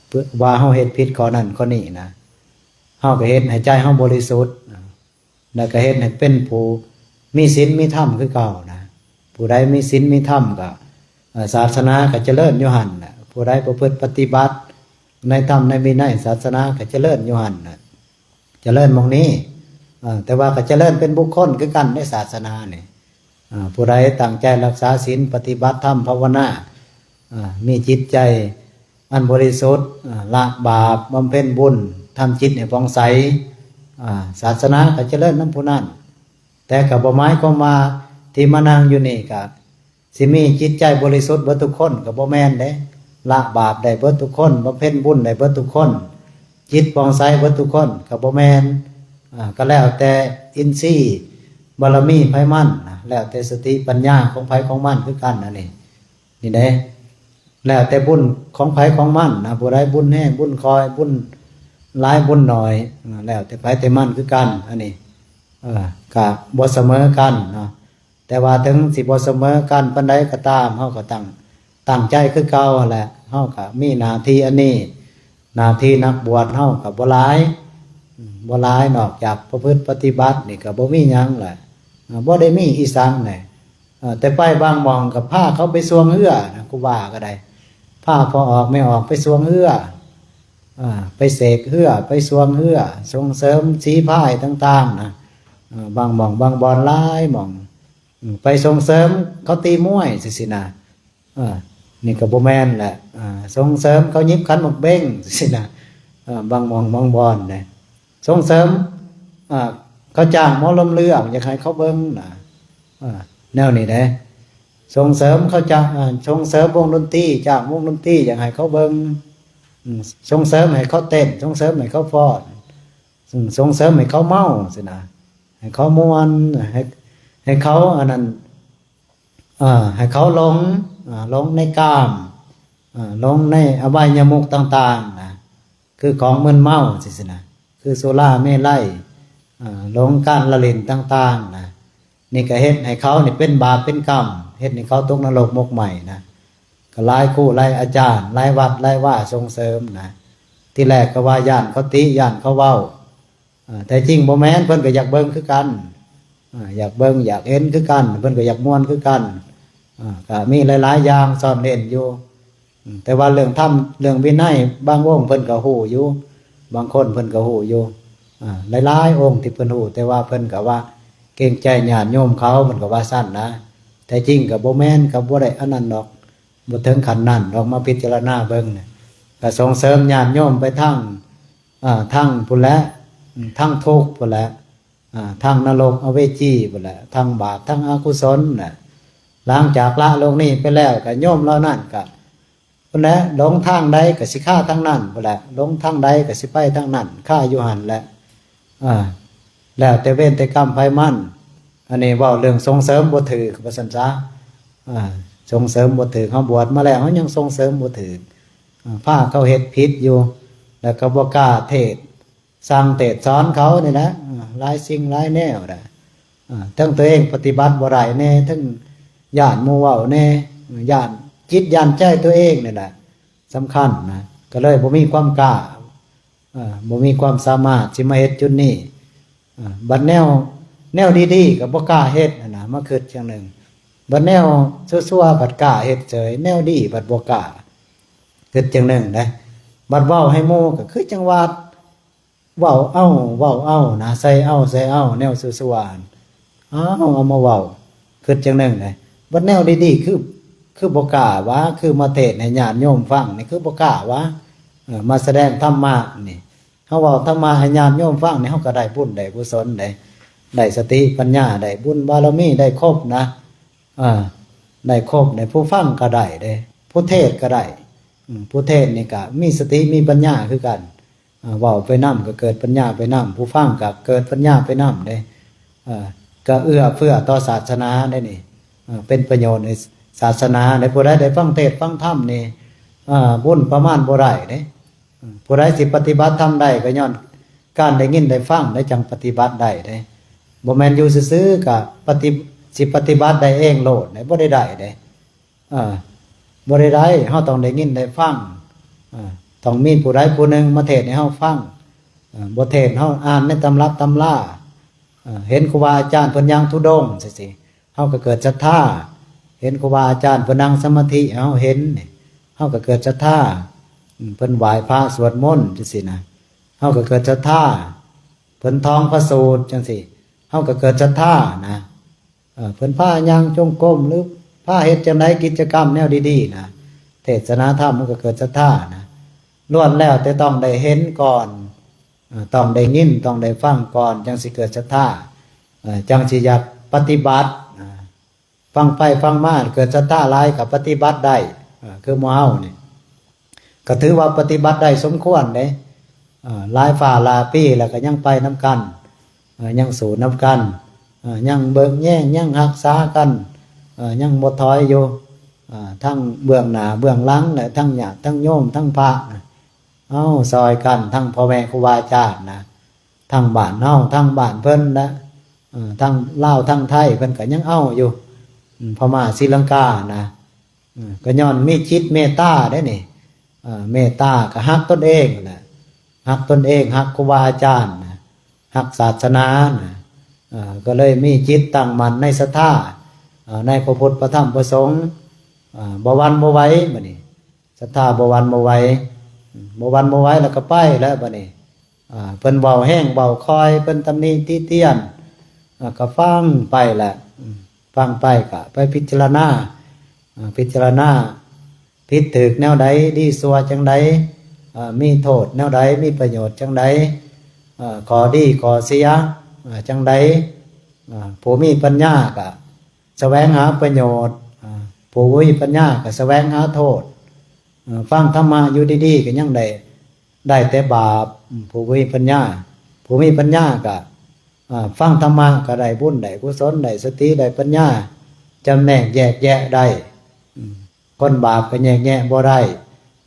ເພື່ອວ່າເຮົາເຮັດຜິດຂໍ້ນັ້ນຂໍ້ນີ້ນະ. ເຮົາກໍເຮັດໃຫ້ໃຈເຮົາບໍລິສຸດ ແລ້ວກໍເຮັດໃຫ້ເປັນຜູ້ມີສິນມີທຳຄືເກົ່ານະ. ຜູ້ໃດມີສິນມີທຳກໍ ເອີ ສາສະໜາກໍຈະເລີນຢູ່ຫັ້ນນະ. ຜູ້ໃດປະພຶດປະຕິບັດໃນທຳໃນວິໄນ ສາສະໜາກໍຈະເລີນຢູ່ຫັ້ນນະ ຈະເລີນໝ່ອງນີ້. ເອີ ແຕ່ວ່າກໍຈະເລີນເປັນບຸກຄົນຄືກັນໃນສາສະໜານີ້. ເອີ ຜູ້ໃດຕັ້ງໃຈຮັກສາສິນ ປະຕິບັດທຳ ພາວະນາ ເອີ ມີຈິດໃຈ ອັນບໍລິສຸດ ອ່າ ລະບາບ ບຳເພັນບຸນ ທຳຈິດໃຫ້ຜ່ອງໃສ ອ່າ ສາສະໜາກໍຈະເລີນນຳຜູ້ນັ້ນ. ແຕ່ກໍບໍ່ໝາຍຄວາມວ່າທີ່ມານັ່ງຢູ່ນີ້ກໍຊິມີຈິດໃຈບໍລິສຸດເບິດທຸກຄົນ ກໍບໍ່ແມ່ນເດ້. ລະບາບໄດ້ເບິດທຸກຄົນ ບຳເພັນບຸນໄດ້ເບິດທຸກຄົນ ຈິດປ່ອງໃສເບິດທຸກຄົນ ກໍບໍ່ແມ່ນ. ອ່າ ກໍແລ້ວແຕ່ອິນຊີບາລະມີໃຜມັນນະ ແລ້ວແຕ່ສະຕິປັນຍາຂອງໃຜຂອງມັນຄືກັນ ອັນນີ້ ນີ້ເດ້ ແລ້ວແຕ່ບຸນຂອງໃຜຂອງມັນນະ. ຜູ້ໃດບຸນແຮງບຸນຄ່ອຍ ບຸນຫຼາຍບຸນໜ້ອຍ ອ່າ ແລ້ວແຕ່ໃຜແຕ່ມັນຄືກັນ ອັນນີ້ ເອີ ກະບໍ່ສະເໝີກັນເນາະ. ແຕ່ວ່າເຖິງຊິບໍ່ສະເໝີກັນປານໃດກໍຕາມ ເຮົາກໍຕັ້ງ ຕັ້ງໃຈຄືເກົ່າຫັ້ນແຫຼະ. ເຮົາກໍມີໜ້າທີ່ອັນນີ້ ໜ້າທີ່ນັກບວດເຮົາກໍບໍ່ຫຼາຍ ອືມ ບໍ່ຫຼາຍ ນອກຈາກປະພຶດປະຕິບັດນີ້ກໍບໍ່ມີຫຍັງແຫຼະ ເອີ ບໍ່ໄດ້ມີອີ່ສັງແຫຼະ. ເອີ ແຕ່ໄປບາງໝ່ອງກໍພາເຂົາໄປຊ່ວງເຮືອນະ ຄູບາກໍໄດ້ ພາພໍ່ອອກແມ່ອອກໄປຊ່ວງເຮືອ ເອີ ໄປເສກເຮືອ ໄປຊ່ວງເຮືອ ສົ່ງເສີມສີພາຍຕ່າງໆນະ. ເອີ ບາງໝ່ອງບາງບ່ອນຫຼາຍໝ່ອງ ອືມ ໄປສົ່ງເສີມເຂົາຕີມວຍຊີ້ໆນະ. ເອີ ນີ້ກໍບໍ່ແມ່ນແຫຼະ ອ່າ ສົ່ງເສີມເຂົາຫຍິບຂັນໝາກເບັງຊີ້ນະ. ເອີ ບາງໝ່ອງບາງບ່ອນເດ້ ສົ່ງເສີມ ອ່າ ເຂົາຈ້າງໝໍລຳເລື່ອງ ຢາກໃຫ້ເຂົາເບິ່ງນະ ເອີ ແນວນີ້ເດ້. ສົ່ງເສີມເຂົາຈ້າງ ອ່າ ສົ່ງເສີມວົງດົນຕີ ຈ້າງວົງດົນຕີ ຢາກໃຫ້ເຂົາເບິ່ງ ອືມ ສົ່ງເສີມໃຫ້ເຂົາເຕັ້ນ ສົ່ງເສີມໃຫ້ເຂົາຟ້ອນ ອືມ ສົ່ງເສີມໃຫ້ເຂົາເມົາຊີ້ນະ ໃຫ້ເຂົາມ່ວນ ໃຫ້ ໃຫ້ເຂົາອັນນັ້ນ ເອີ ໃຫ້ເຂົາຫຼົງ ເອີ ຫຼົງໃນກາມ ເອີ ຫຼົງໃນອະບາຍຍະມຸກຕ່າງໆນະ ຄືຂອງມຶນເມົາຊີ້ນະ ຄືສຸລາເມໄລ ເອີ ຫຼົງການລະຫຼິ້ນຕ່າງໆນະ. ນີ້ກໍເຮັດໃຫ້ເຂົານີ້ເປັນບາບເປັນກຳ ເຮັດໃຫ້ເຂົາຕົກນະລົກໝົກໄໝ້ນະ. ກໍຫຼາຍຄູຫຼາຍອາຈານ ຫຼາຍວັດຫຼາຍວາສົ່ງເສີມນະ. ທີແລກກໍວ່າຢ້ານເຂົາຕິ ຢ້ານເຂົາເວົ້າ ອາ ແຕ່ຈິງບໍ່ແມ່ນ ເພິ່ນກໍຢາກເບິ່ງຄືກັນ ອາ ຢາກເບິ່ງຢາກເຫັນຄືກັນ ເພິ່ນກໍຢາກມ່ວນຄືກັນ ອາ ກໍມີຫຼາຍໆຢ່າງຊ້ອນເຫຼັ້ນຢູ່ ອາ ແຕ່ວ່າເລື່ອງທຳເລື່ອງວິໄນ ບາງອົງເພິ່ນກໍຮູ້ຢູ່ ບາງຄົນເພິ່ນກໍຮູ້ຢູ່ ອາ ຫຼາຍໆອົງທີ່ເພິ່ນຮູ້ ແຕ່ວ່າເພິ່ນກໍວ່າເກງໃຈຍາດໂຍມເຂົາ ເພິ່ນກໍວ່າຊັ້ນນະ ແຕ່ຈິງກໍບໍ່ແມ່ນ ກໍບໍ່ໄດ້ອັນນັ້ນດອກ ບໍ່ເຖິງຂັ້ນນັ້ນດອກ ມາພິຈາລະນາເບິ່ງນະ ກໍສົ່ງເສີມຍາດໂຍມໄປທາງ ເອີ ທາງພຸ້ນແຫຼະ ທາງທຸກພຸ້ນແຫຼະ ເອີ ທາງນະລົກອະເວຈີພຸ້ນແຫຼະ ທາງບາບ ທາງອະກຸສົນນະ ຫຼັງຈາກລະໂລກນີ້ໄປແລ້ວ ກໍໂຍມເຫຼົ່ານັ້ນກໍພຸ້ນແຫຼະ ຫຼົງທາງໃດກໍຊິຄາທາງນັ້ນພຸ້ນແຫຼະ ຫຼົງທາງໃດກໍຊິໄປທາງນັ້ນ ຄາຢູ່ຫັ້ນແຫຼະ ເອີ ແລ້ວແຕ່ເວນແຕ່ກຳໃຜມັນ ອັນນີ້ເວົ້າເລື່ອງສົ່ງເສີມບໍ່ຖືກ ວ່າຊັ້ນຊະ ເອີ ສົ່ງເສີມບໍ່ຖືກ ເຮົາບວດມາແລ້ວ ເຮົາຍັງສົ່ງເສີມບໍ່ຖືກ ເອີ ພາເຂົາເຮັດຜິດຢູ່ ແລ້ວກໍບໍ່ກ້າເທດ ສັ່ງເທດສອນເຂົານີ້ແຫຼະ ເອີ ຫຼາຍສິ່ງຫຼາຍແນວນະ ເອີ ທັງຕົວເອງປະຕິບັດບໍ່ໄດ້ແດ່ ທັງຢ້ານໝູ່ເວົ້າແດ່ ຢ້ານຈິດຢ້ານໃຈຕົວເອງນີ້ແຫຼະ ສຳຄັນນະ ກໍເລີຍບໍ່ມີຄວາມກ້າ ເອີ ບໍ່ມີຄວາມສາມາດຊິມາເຮັດຈຸດນີ້ ເອີ ບັດແນວ ແນວດີໆກໍບໍ່ກ້າເຮັດຫັ້ນນະ ມາຄິດຈັ່ງໜຶ່ງ ບັດແນວຊົ່ວໆພັດກ້າເຮັດເສີຍ ແນວດີພັດບໍ່ກ້າ ຄິດຈັ່ງໜຶ່ງເດ້ ບັດເວົ້າໃຫ້ໝູ່ກໍຄືຈັ່ງວ່າ ເວົ້າເອົາ ເວົ້າເອົານະ ໃສ່ເອົາ ໃສ່ເອົາ ແນວຊົ່ວໆ ເອົາ ເອົາມາເວົ້າ ຄິດຈັ່ງໜຶ່ງເດ້ ບັດແນວດີໆ ຄື ຄືບໍ່ກ້າຫວາ ຄືມາເທດໃຫ້ຍາດໂຍມຟັງນີ້ ຄືບໍ່ກ້າຫວາ ເອີ ມາສະແດງທຳມະນີ້ ເຮົາເວົ້າທຳມະໃຫ້ຍາດໂຍມຟັງນີ້ ເຮົາກໍໄດ້ບຸນໄດ້ກຸສົນໄດ້ ໄດ້ສະຕິປັນຍາ ໄດ້ບຸນບາລະມີ ໄດ້ຄົບນະ ເອີ ໄດ້ຄົບ ໄດ້ ຜູ້ຟັງກໍໄດ້ເດ້ ຜູ້ເທດກໍໄດ້ ອາ ຜູ້ເທດນີ້ກໍມີສະຕິມີປັນຍາຄືກັນ ອາ ເວົ້າໄປນຳກໍເກີດປັນຍາໄປນຳ ຜູ້ຟັງກໍເກີດປັນຍາໄປນຳເດ້ ເອີ ກໍເອື້ອເຟື້ອຕໍ່ສາສະໜາໄດ໋ນີ້ ເອີ ເປັນປະໂຫຍດໃນສາສະໜາໄດ໋ ຜູ້ໃດໄດ້ຟັງເທດຟັງທຳນີ້ ເອີ ບຸນປະມານບໍ່ໄດ້ເດ້ ເອີ ຜູ້ໃດຊິປະຕິບັດທຳໄດ້ ກໍຍ້ອນການໄດ້ຍິນໄດ້ຟັງ ແລ້ວຈັ່ງປະຕິບັດໄດ້ເດ້ ບໍ່ແມ່ນຢູ່ຊື່ໆ ກໍປະຕິ ຊິປະຕິບັດໄດ້ເອງໂລດເດ້ ບໍ່ໄດ້ໄດ້ເດ້ ເອີ ບໍ່ໄດ້ໄດ້ ເຮົາຕ້ອງໄດ້ຍິນໄດ້ຟັງ ເອີ ຕ້ອງມີຜູ້ໃດຜູ້ໜຶ່ງມາເທດໃຫ້ເຮົາຟັງ ເອີ ບໍ່ເທດ ເຮົາອ່ານໃນຕຳລັບຕຳລາ ເອີ ເຫັນຄູບາອາຈານເພິ່ນຍ່າງທຸດົງຈັ່ງຊີ້ ເຮົາກໍເກີດສັດທາ ເຫັນຄູບາອາຈານເພິ່ນນັ່ງສະມາທິ ເຮົາເຫັນ ເຮົາກໍເກີດສັດທາ ເພິ່ນໄຫວ້ພະສວດມົນຈັ່ງຊີ້ນະ ເຮົາກໍເກີດສັດທາ ເພິ່ນທ່ອງພະສູດຈັ່ງຊີ້ ເຮົາກໍເກີດສັດທານະ ເອີ ເພິ່ນພາຍ່າງຈົງກົມ ຫຼື ພາເຮັດຈັ່ງໃດ ກິດຈະກຳແນວດີໆນະ ເທດສະນາທຳ ເຮົາກໍເກີດສັດທານະ ລ້ວນແລ້ວແຕ່ຕ້ອງໄດ້ເຫັນກ່ອນ ເອີ ຕ້ອງໄດ້ຍິນ ຕ້ອງໄດ້ຟັງກ່ອນ ຈັ່ງຊິເກີດສັດທາ ເອີ ຈັ່ງຊິຢາກປະຕິບັດ ເອີ ຟັງໄປຟັງມາເກີດສັດທາຫຼາຍກໍປະຕິບັດໄດ້ ເອີ ຄືໝູ່ເຮົານີ້ ກໍຖືວ່າປະຕິບັດໄດ້ສົມຄວນເດ້ ເອີ ຫຼາຍຟ້າຫຼາຍປີແລ້ວກໍຍັງໄປນຳກັນ ເອີ ຍັງສູ້ນຳກັນ ເອີ ຍັງເບິ່ງແຍງ ຍັງຮັກສາກັນ ເອີ ຍັງບໍ່ຖອຍຢູ່ ເອີ ທັງເບື້ອງໜ້າເບື້ອງຫຼັງ ແລະ ທັງຍາດທັງໂຍມ ທັງພະນະ ເອົາ ຊ່ອຍກັນ ທັງພໍ່ແມ່ຄູບາອາຈານນະ ທັງບ້ານເຮົາ ທັງບ້ານເພິ່ນ ແລະ ເອີ ທັງລາວ ທັງໄທ ເພິ່ນກໍຍັງເອົາຢູ່ ອາ ພະມ້າ ສີລັງການະ ເອີ ກໍຍ້ອນມີຈິດເມດຕາເດ້ນີ້ ເອີ ເມດຕາກໍຮັກຕົນເອງຫັ້ນແຫຼະ ຮັກຕົນເອງ ຮັກຄູບາອາຈານນະ ຮັກສາສະໜານະ ເອີ ກໍເລີຍມີຈິດຕັ້ງໝັ້ນໃນສັດທາ ເອີ ໃນພະພຸດ ພະທຳ ພະສົງ ເອີ ບໍ່ຫວັ່ນບໍ່ໄຫວ ບັດນີ້ ສັດທາບໍ່ຫວັ່ນບໍ່ໄຫວ ບໍ່ຫວັ່ນບໍ່ໄຫວແລ້ວກໍໄປແລ້ວບັດນີ້ ເພິ່ນເວົ້າແຮງເວົ້າຄ່ອຍ ເພິ່ນຕຳໜິຕິຕຽນ ກໍຟັງໄປແຫຼະ ຟັງໄປກໍໄປພິຈາລະນາ ພິຈາລະນາຜິດຖືກແນວໃດ ດີຊົ່ວຈັ່ງໃດ ມີໂທດແນວໃດ ມີປະໂຫຍດຈັ່ງໃດ ຂໍ້ດີຂໍ້ເສຍຈັ່ງໃດ ຜູ້ມີປັນຍາກໍ ສະແຫວງຫາປະໂຫຍດ ອາ ຜູ້ບໍ່ມີປັນຍາກໍສະແຫວງຫາໂທດ ອາ ຟັງທຳມະຢູ່ດີໆກໍຍັງໄດ້ ໄດ້ແຕ່ບາບ ອາ ຜູ້ບໍ່ມີປັນຍາ ຜູ້ມີປັນຍາກໍ ອາ ຟັງທຳມະກໍໄດ້ບຸນໄດ້ກຸສົນ ໄດ້ສະຕິໄດ້ປັນຍາ ຈຳແນກແຍກແຍະໄດ້ ອາ ຄົນບາບກໍແຍກແຍະບໍ່ໄດ້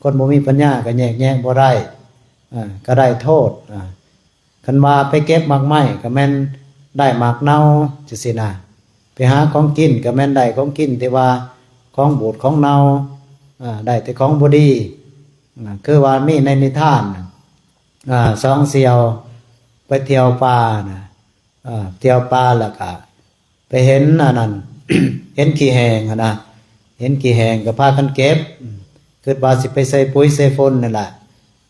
ຄົນບໍ່ມີປັນຍາກໍແຍກແຍະບໍ່ໄດ້ ອາ ກໍໄດ້ໂທດ ອາ ຄັນວ່າໄປເກັບໝາກໄມ້ກໍແມ່ນໄດ້ໝາກເນົ່າຈັ່ງຊີ້ນະ ໄປຫາຂອງກິນກໍແມ່ນໄດ້ຂອງກິນທີ່ວ່າຂອງບູດຂອງເນົ່າ ອາ ໄດ້ແຕ່ຂອງບໍ່ດີ ອາ ຄືວ່າມີໃນນິທານ ອາ ສອງສ່ຽວໄປ ไปเที่ยวป่านะ เอ่อ เที่ยวป่าแล้วก็ไปเห็นอันนั้น เห็นขี้แห้งหั้นนะ เห็นขี้แห้งก็พากันเก็บ อืม คิดว่าสิไปใส่ปุ๋ยใส่ฝนนั่นแหละ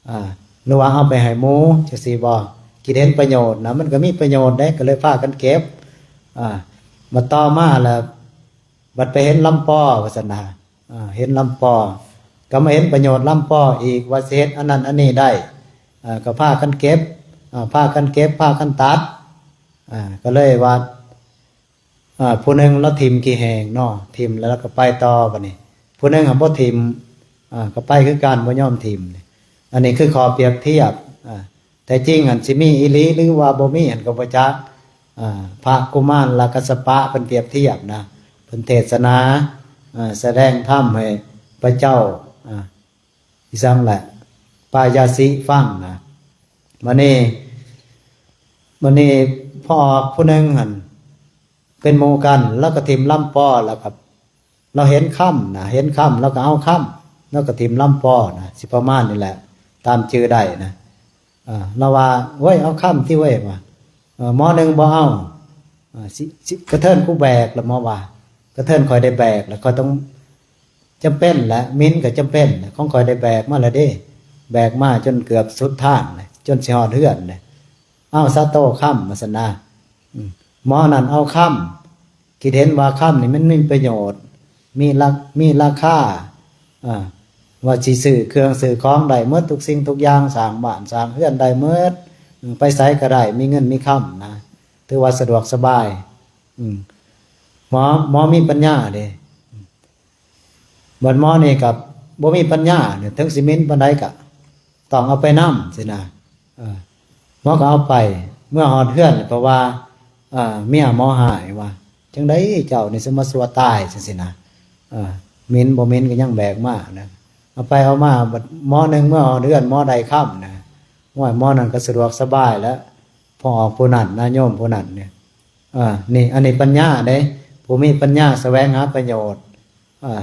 อ่า หรือว่าเอาไปให้หมูจั่งซี้บ่ คิดเห็นประโยชน์นะ มันก็มีประโยชน์เด้ ก็เลยพากันเก็บ อ่า มาต่อมาแล้ว บัดไปเห็นลำปอว่าซั่นนะ อ่า เห็นลำปอ ก็มาเห็นประโยชน์ลำปออีก ว่าสิเฮ็ดอันนั้นอันนี้ได้ อ่า ก็พากันเก็บ อ่า พากันเก็บ พากันตัด อ่า ก็เลยว่า อ่า ผู้หนึ่งลาวถิ่มขี้แห้งเนาะ ถิ่มแล้วลาวก็ไปต่อบัดนี้ ผู้หนึ่งหั้นบ่ถิ่ม อ่า ก็ไปคือกัน บ่ยอมถิ่ม อันนี้คือข้อเปรียบเทียบ อ่า แต่จริงหั้นสิมีอีหลีหรือว่าบ่มีหั้นก็บ่จัก อ่า พระกุมารลกัสสปะเพิ่นเปรียบเทียบนะ เพิ่นเทศนา อ่า แสดงธรรมให้พระเจ้า อ่า อีสังแหละ ปายาสิฟังนะ บัดนี้ บัดนี้พ่อออกผู้หนึ่งหั้น เป็นหมู่กัน แล้วก็ถิ่มลำปอ แล้วก็ เราเห็นคำนะ เห็นคำ แล้วก็เอาคำ แล้วก็ถิ่มลำปอนะ สิประมาณนี้แหละ ตามชื่อได้นะ เอ่อ เราว่า "โอ้ย เอาคำที่เว้ย" ว่า เอ่อ หมอหนึ่งบ่เอา เอ่อ "สิ สิกระเทินกูแบก" แล้วหมอว่า "กระเทินข้อยได้แบก แล้วข้อยต้อง จำเป็นแหละ หมิ่นก็จำเป็น ของข้อยได้แบกมาแล้วเด้ แบกมาจนเกือบสุดทางแล้ว จนสิฮอดเฮือนแล้ว เอาซะโตคำ" ว่าซั่นนะ อืม หมอนั่นเอาคำ คิดเห็นว่าคำนี่มันมีประโยชน์ มีรา- มีราคา อ่า ว่าสิซื้อเครื่องซื้อของได้หมดทุกสิ่งทุกอย่าง สร้างบ้านสร้างเฮือนได้หมด อืม ไปไสก็ได้ มีเงินมีคำนะ ถือว่าสะดวกสบาย อืม หมอ หมอมีปัญญาเด้ บัดหมอนี่ก็บ่มีปัญญาเนี่ย ถึงสิหมิ่นปานใดก็ต้องเอาไปนำซี้นะ เออ หมอก็เอาไป เมื่อฮอดเฮือน เพราะว่า เอ่อ เมียหมอฮ้ายว่า "จั่งใดเจ้านี่สิมาซั่วตาย" จั่งซี้นะ เออ หมิ่นบ่หมิ่นก็ยังแบกมานะ เอาไปเอามา บัดหมอหนึ่งเมื่อฮอดเฮือน หมอได้คำนะ โอ้ย หมอนั่นก็สะดวกสบายแล้ว พ่อออกผู้นั้นนะ โยมผู้นั้นเนี่ย อ่า นี่ อันนี้ปัญญาเด้ ผู้มีปัญญาแสวงหาประโยชน์ อ่า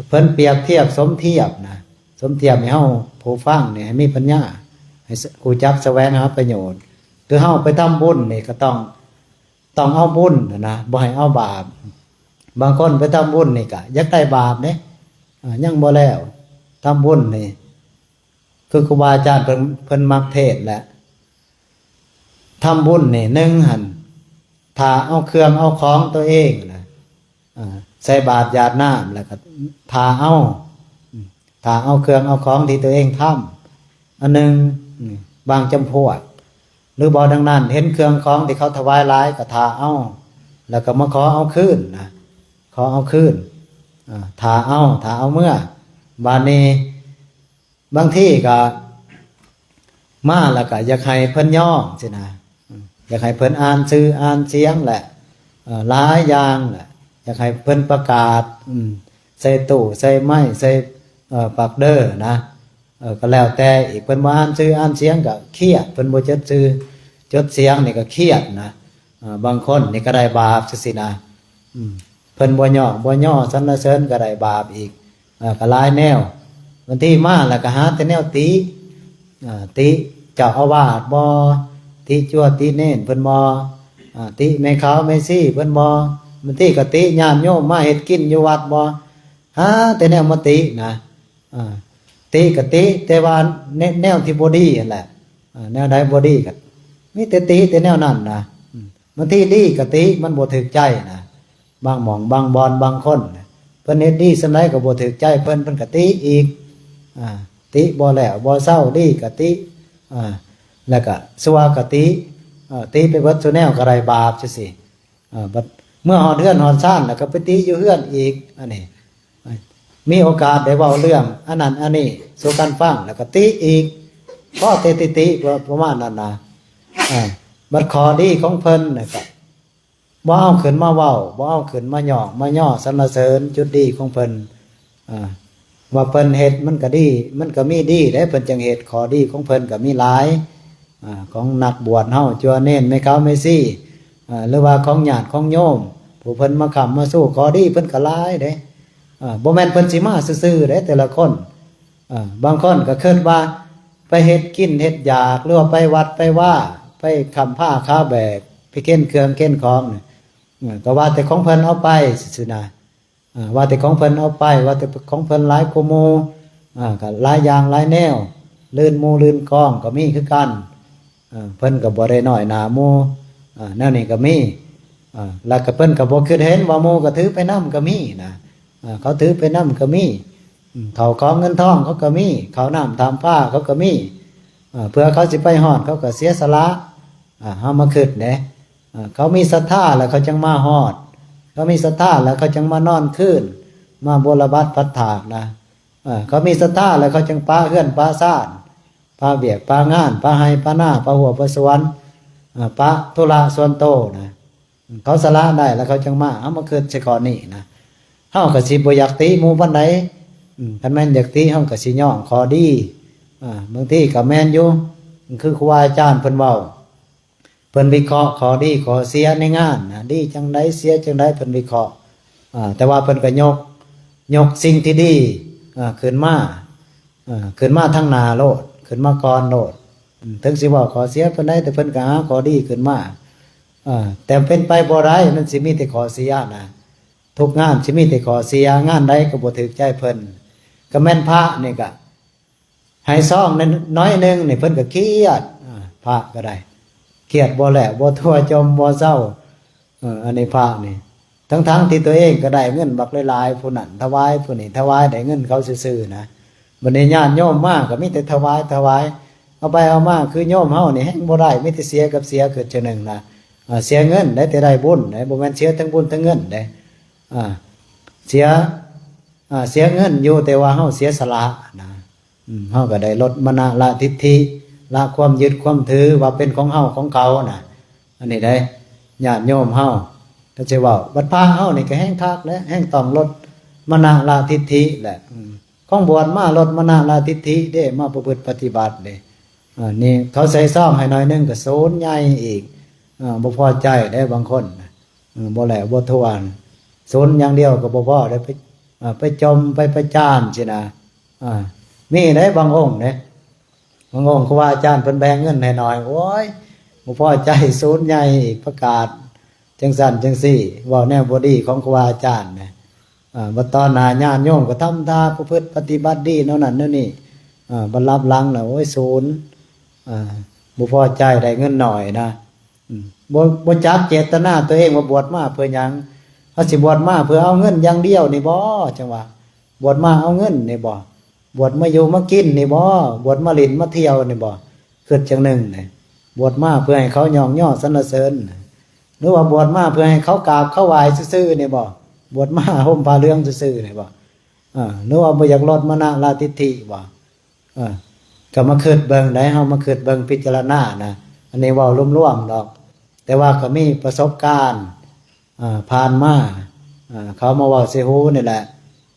เพิ่นเปรียบเทียบสมเทียบนะ สมเทียบให้เฮาผู้ฟังนี่ให้มีปัญญา ให้ส- รู้จักแสวงหาประโยชน์ คือเฮาไปทำบุญนี่ก็ต้อง ต้องเอาบุญนะ บ่ให้เอาบาป บางคนไปทำบุญนี่ก็อยากได้บาปเด้ อ่า ยังบ่แล้ว ทำบุญนี่ คือครูบาอาจารย์เพิ่น เพิ่นมักเทศน์แหละ ทำบุญนี่ หนึ่งหั่น ถ้าเอาเครื่องเอาของตัวเองนะ อ่า ใส่บาตรหยาดน้ำ แล้วก็ถ้าเอา อืม ถ้าเอาเครื่องเอาของที่ตัวเองทำ อันหนึ่ง อืม บางจำพวก หรือบ่ดังนั้น เห็นเครื่องของที่เขาถวายหลายก็ถ้าเอา แล้วก็มาขอเอาคืนนะ ขอเอาคืน อ่า ถ้าเอา ถ้าเอาเมือ บาดนี้ บางทีก็มาแล้วก็อยากให้เพิ่นยอมซี้นะ อืม อยากให้เพิ่นอ่านชื่ออ่านเสียงแหละ เอ่อ หลายอย่างแหละ อยากให้เพิ่นประกาศ อืม ใส่ตู้ ใส่ไม้ ใส่ เอ่อ ปากเด้อนะ เอ่อ ก็แล้วแต่อีก เพิ่นบ่อ่านชื่ออ่านเสียงก็เครียด เพิ่นบ่จดชื่อจดเสียงนี่ก็เครียดนะ เอ่อ บางคนนี่ก็ได้บาปจั่งซี้นะ อืม เพิ่นบ่ยอกบ่ย่อสรรเสริญก็ได้บาปอีก เอ่อ ก็หลายแนว บางทีมาแล้วก็หาแต่แนวติ เอ่อ ติเจ้าอาวาสบ่ ติจั่วติเณรเพิ่นบ่ อ่า ติแม่ขาวแม่ชีเพิ่นบ่ บางทีก็ติญาติโยมมาเฮ็ดกินอยู่วัดบ่ หาแต่แนวมาตินะ อ่า ติก็ติ แต่ว่าแน- แนวที่บ่ดีหั่นแหละ อ่า แนวใดบ่ดีก็มีแต่ติแต่แนวนั้นนะ อืม บางทีดีก็ติ มันบ่ถูกใจนะ บางหม่องบางบ่อนบางคนนะ เพิ่นเฮ็ดดีส่ำใดก็บ่ถูกใจเพิ่น เพิ่นก็ติอีก อ่า ติบ่แล้วบ่เซา ดีก็ติ อ่า แล้วก็ชั่วก็ติ อ่า ติไปเบิดซุแนวก็ได้บาปจั่งซี้ อ่า บัดเมื่อฮอดเฮือนฮอดซานแล้วก็ไปติอยู่เฮือนอีก อันนี้ มีโอกาสได้เว้าเรื่องอันนั้นอันนี้สู่กันฟัง แล้วก็ติอีก พอแต่ติติ ประมาณนั้นนะ อ่า บัดข้อดีของเพิ่นน่ะก็บ่เอาขึ้นมาเว้า บ่เอาขึ้นมาย่องมาย่อสรรเสริญจุดดีของเพิ่น อ่า ว่าเพิ่นเฮ็ดมันก็ดี มันก็มีดีเด้ เพิ่นจั่งเฮ็ด ข้อดีของเพิ่นก็มีหลาย อ่า ของนักบวชเฮา จั่วเณร แม่ขาวแม่ชี อ่า หรือว่าของญาติของโยม ผู้เพิ่นมาค้ำมาสู้ ข้อดีเพิ่นก็หลายเด้ อ่า บ่แม่นเพิ่นสิมาซื่อๆเด้ แต่ละคน อ่า บางคนก็คิดว่าไปเฮ็ดกินเฮ็ดอยาก หรือว่าไปวัดไปวา ไป ໄປຄ້ຳພາຂາແບກ ໄປເຂັນເຄື່ອງເຂັນຂອງນີ້ ເອີ ກໍວ່າແຕ່ຂອງເພິ່ນເອົາໄປຊື່ໆນະ ເອີ ວ່າແຕ່ຂອງເພິ່ນເອົາໄປ ວ່າແຕ່ຂອງເພິ່ນຫຼາຍກວ່າໝູ່ ເອີ ກໍຫຼາຍຢ່າງຫຼາຍແນວ ລື່ນໝູ່ລື່ນກອງກໍມີຄືກັນ ເອີ ເພິ່ນກໍບໍ່ໄດ້ນ້ອຍໜ້າໝູ່ ເອີ ແນວນີ້ກໍມີ ເອີ ແລ້ວກໍເພິ່ນກໍບໍ່ຄິດເຫັນວ່າໝູ່ກໍຖືໄປນຳກໍມີນະ ເອີ ເຂົາຖືໄປນຳກໍມີ ເອີ ເຂົ້າຂອງເງິນທອງເຂົາກໍມີ ເຂົ້ານ້ຳນ້ຳປາເຂົາກໍມີ ເອີ ເພື່ອເຂົາຊິໄປຮອດເຂົາກໍເສຍສະຫຼະ ເຮົາມາຄິດເດ້ ເຂົາມີສັດທາແລ້ວເຂົາຈັ່ງມາຮອດ ເຂົາມີສັດທາແລ້ວເຂົາຈັ່ງມານອນຄືນ ມາບົວລະບັດພັດຖາກນະ ເຂົາມີສັດທາແລ້ວເຂົາຈັ່ງປະເຮືອນປະຊານ ປະວຽກປະງານ ປະໄຮ່ປະນາ ປະຮົ້ວປະສວນ ປະທຸລະສ່ວນໂຕນະ ເຂົາສະຫຼະໄດ້ແລ້ວເຂົາຈັ່ງມາ ເຮົາມາຄິດໃສ່ຂໍ້ນີ້ນະ ເຮົາກໍຊິບໍ່ຢາກຕິໝູ່ປານໃດ ຄັນແມ່ນຢາກຕິເຮົາກໍຊິຍ້ອງຂໍ້ດີ ບາງທີກໍແມ່ນຢູ່ ຄືຄູບາອາຈານເພິ່ນເວົ້າ ເພິ່ນວິເຄາະຂໍ້ດີຂໍ້ເສຍໃນງານນະ ດີຈັ່ງໃດເສຍຈັ່ງໃດ ເພິ່ນວິເຄາະ ອາ ແຕ່ວ່າເພິ່ນກໍຍົກ ຍົກສິ່ງທີ່ດີ ອາ ຂຶ້ນມາ ອາ ຂຶ້ນມາທາງໜ້າໂລດ ຂຶ້ນມາກ່ອນໂລດ ເຖິງຊິເວົ້າຂໍ້ເສຍປານໃດ ແຕ່ເພິ່ນກໍຫາຂໍ້ດີຂຶ້ນມາ ອາ ແຕ່ເປັນໄປບໍ່ໄດ້ ມັນຊິມີແຕ່ຂໍ້ເສຍນະ ທຸກງານຊິມີແຕ່ຂໍ້ເສຍ ງານໃດກໍບໍ່ຖືກໃຈເພິ່ນ ກໍແມ່ນພະນີ້ກະ ໃຫ້ຊອງໜ້ອຍໜຶ່ງນີ້ເພິ່ນກໍຄຽດ ອາ ພະກໍໄດ້ ຄຽດບໍ່ແລ້ວບໍ່ທົ່ວ ຈົ່ມບໍ່ເຊົາ ເອີ ອັນນີ້ພະນີ້ ທັງໆທີ່ຕົວເອງກໍໄດ້ເງິນບັກຫຼາຍໆ ຜູ້ນັ້ນຖວາຍ ຜູ້ນີ້ຖວາຍ ໄດ້ເງິນເຂົາຊື່ໆນະ ບັດນີ້ຍາດໂຍມມາກໍມີແຕ່ຖວາຍ ຖວາຍ ເອົາໄປເອົາມາ ຄືໂຍມເຮົານີ້ແຮ່ງບໍ່ໄດ້ ມີແຕ່ເສຍກັບເສຍ ຄືເທື່ອໜຶ່ງນະ ອາ ເສຍເງິນໄດ້ ແຕ່ໄດ້ບຸນໄດ້ ບໍ່ແມ່ນເສຍທັງບຸນທັງເງິນເດ້ ອາ ເສຍ ອາ ເສຍເງິນຢູ່ ແຕ່ວ່າເຮົາເສຍສະຫຼະນະ ອືມ ເຮົາກໍໄດ້ລົດມານະ ລະທິດຖິ ລະຄວາມຍຶດຄວາມຖືວ່າເປັນຂອງເຮົາຂອງເຂົານະ ອັນນີ້ເດ້ ຍາດໂຍມເຮົາກໍຊິເວົ້າ ບັດພະເຮົານີ້ກໍແຮ່ງຄັກແຫຼະ ແຮ່ງຕ້ອງລົດມານະ ລະທິດຖິແຫຼະ ອືມ ຂອງບວດມາລົດມານະ ລະທິດຖິເດ້ ມາປະພຶດປະຕິບັດເດ້ ອາ ນີ້ເຂົາໃສ່ຊອງໃຫ້ໜ້ອຍໜຶ່ງກໍສູນໃຫຍ່ອີກ ອາ ບໍ່ພໍໃຈເດ້ບາງຄົນ ເອີ ບໍ່ແຫຼະບໍ່ທວນ ສູນຢ່າງດຽວກໍບໍ່ພໍໄດ້ ໄປ ເອີ ໄປຈົ່ມໄປປະຈານຊີ້ນະ ເອີ ມີໄດ້ບາງອົງເດ້ ບາງອົງຄູບາອາຈານເພິ່ນແບ່ງເງິນໃຫ້ໜ້ອຍ ໂອ້ຍ ບໍ່ພໍໃຈ ສູນໃຫຍ່ອີກ ປະກາດຈັ່ງຊັ້ນຈັ່ງຊີ້ ເວົ້າແນວບໍ່ດີຂອງຄູບາອາຈານນະ ອາ ບັດຕໍ່ໜ້າຍາດໂຍມກໍທຳທ່າປະພຶດປະຕິບັດດີແນວນັ້ນແນວນີ້ ອາ ບັດລັບຫຼັງນະ ໂອ້ຍ ສູນ ອາ ບໍ່ພໍໃຈ ໄດ້ເງິນໜ້ອຍນະ ອືມ ບໍ່ ບໍ່ຈັກເຈດຕະນາຕົວເອງວ່າບວດມາເພື່ອຫຍັງ ເຮົາຊິບວດມາເພື່ອເອົາເງິນຢ່າງດຽວນີ້ບໍ ຈັ່ງວ່າ ບວດມາເອົາເງິນນີ້ບໍ ບວດມາຢູ່ມາກິນນີ້ບໍ ບວດມາຫຼິ້ນມາທ່ຽວນີ້ບໍ ຄິດຈັ່ງໜຶ່ງນີ້ ບວດມາເພື່ອໃຫ້ເຂົາຍ້ອງຍໍສັນລະເສີນ ຫຼືວ່າບວດມາເພື່ອໃຫ້ເຂົາກາບເຂົາໄຫວ້ຊື່ໆນີ້ບໍ ບວດມາຫົ່ມຜ້າເຫຼືອງຊື່ໆນີ້ບໍ ອາ ຫຼືວ່າບໍ່ຢາກລົດມານະລະທິດຖິບໍ ເອີ ກໍມາຄິດເບິ່ງໄດ໋ ເຮົາມາຄິດເບິ່ງພິຈາລະນານະ ອັນນີ້ເວົ້າລວມໆດອກ ແຕ່ວ່າກໍມີປະສົບການ ເອີ ຜ່ານມາ ເອີ ເຂົາມາເວົ້າໃສ່ຫູນີ້ແຫຼະ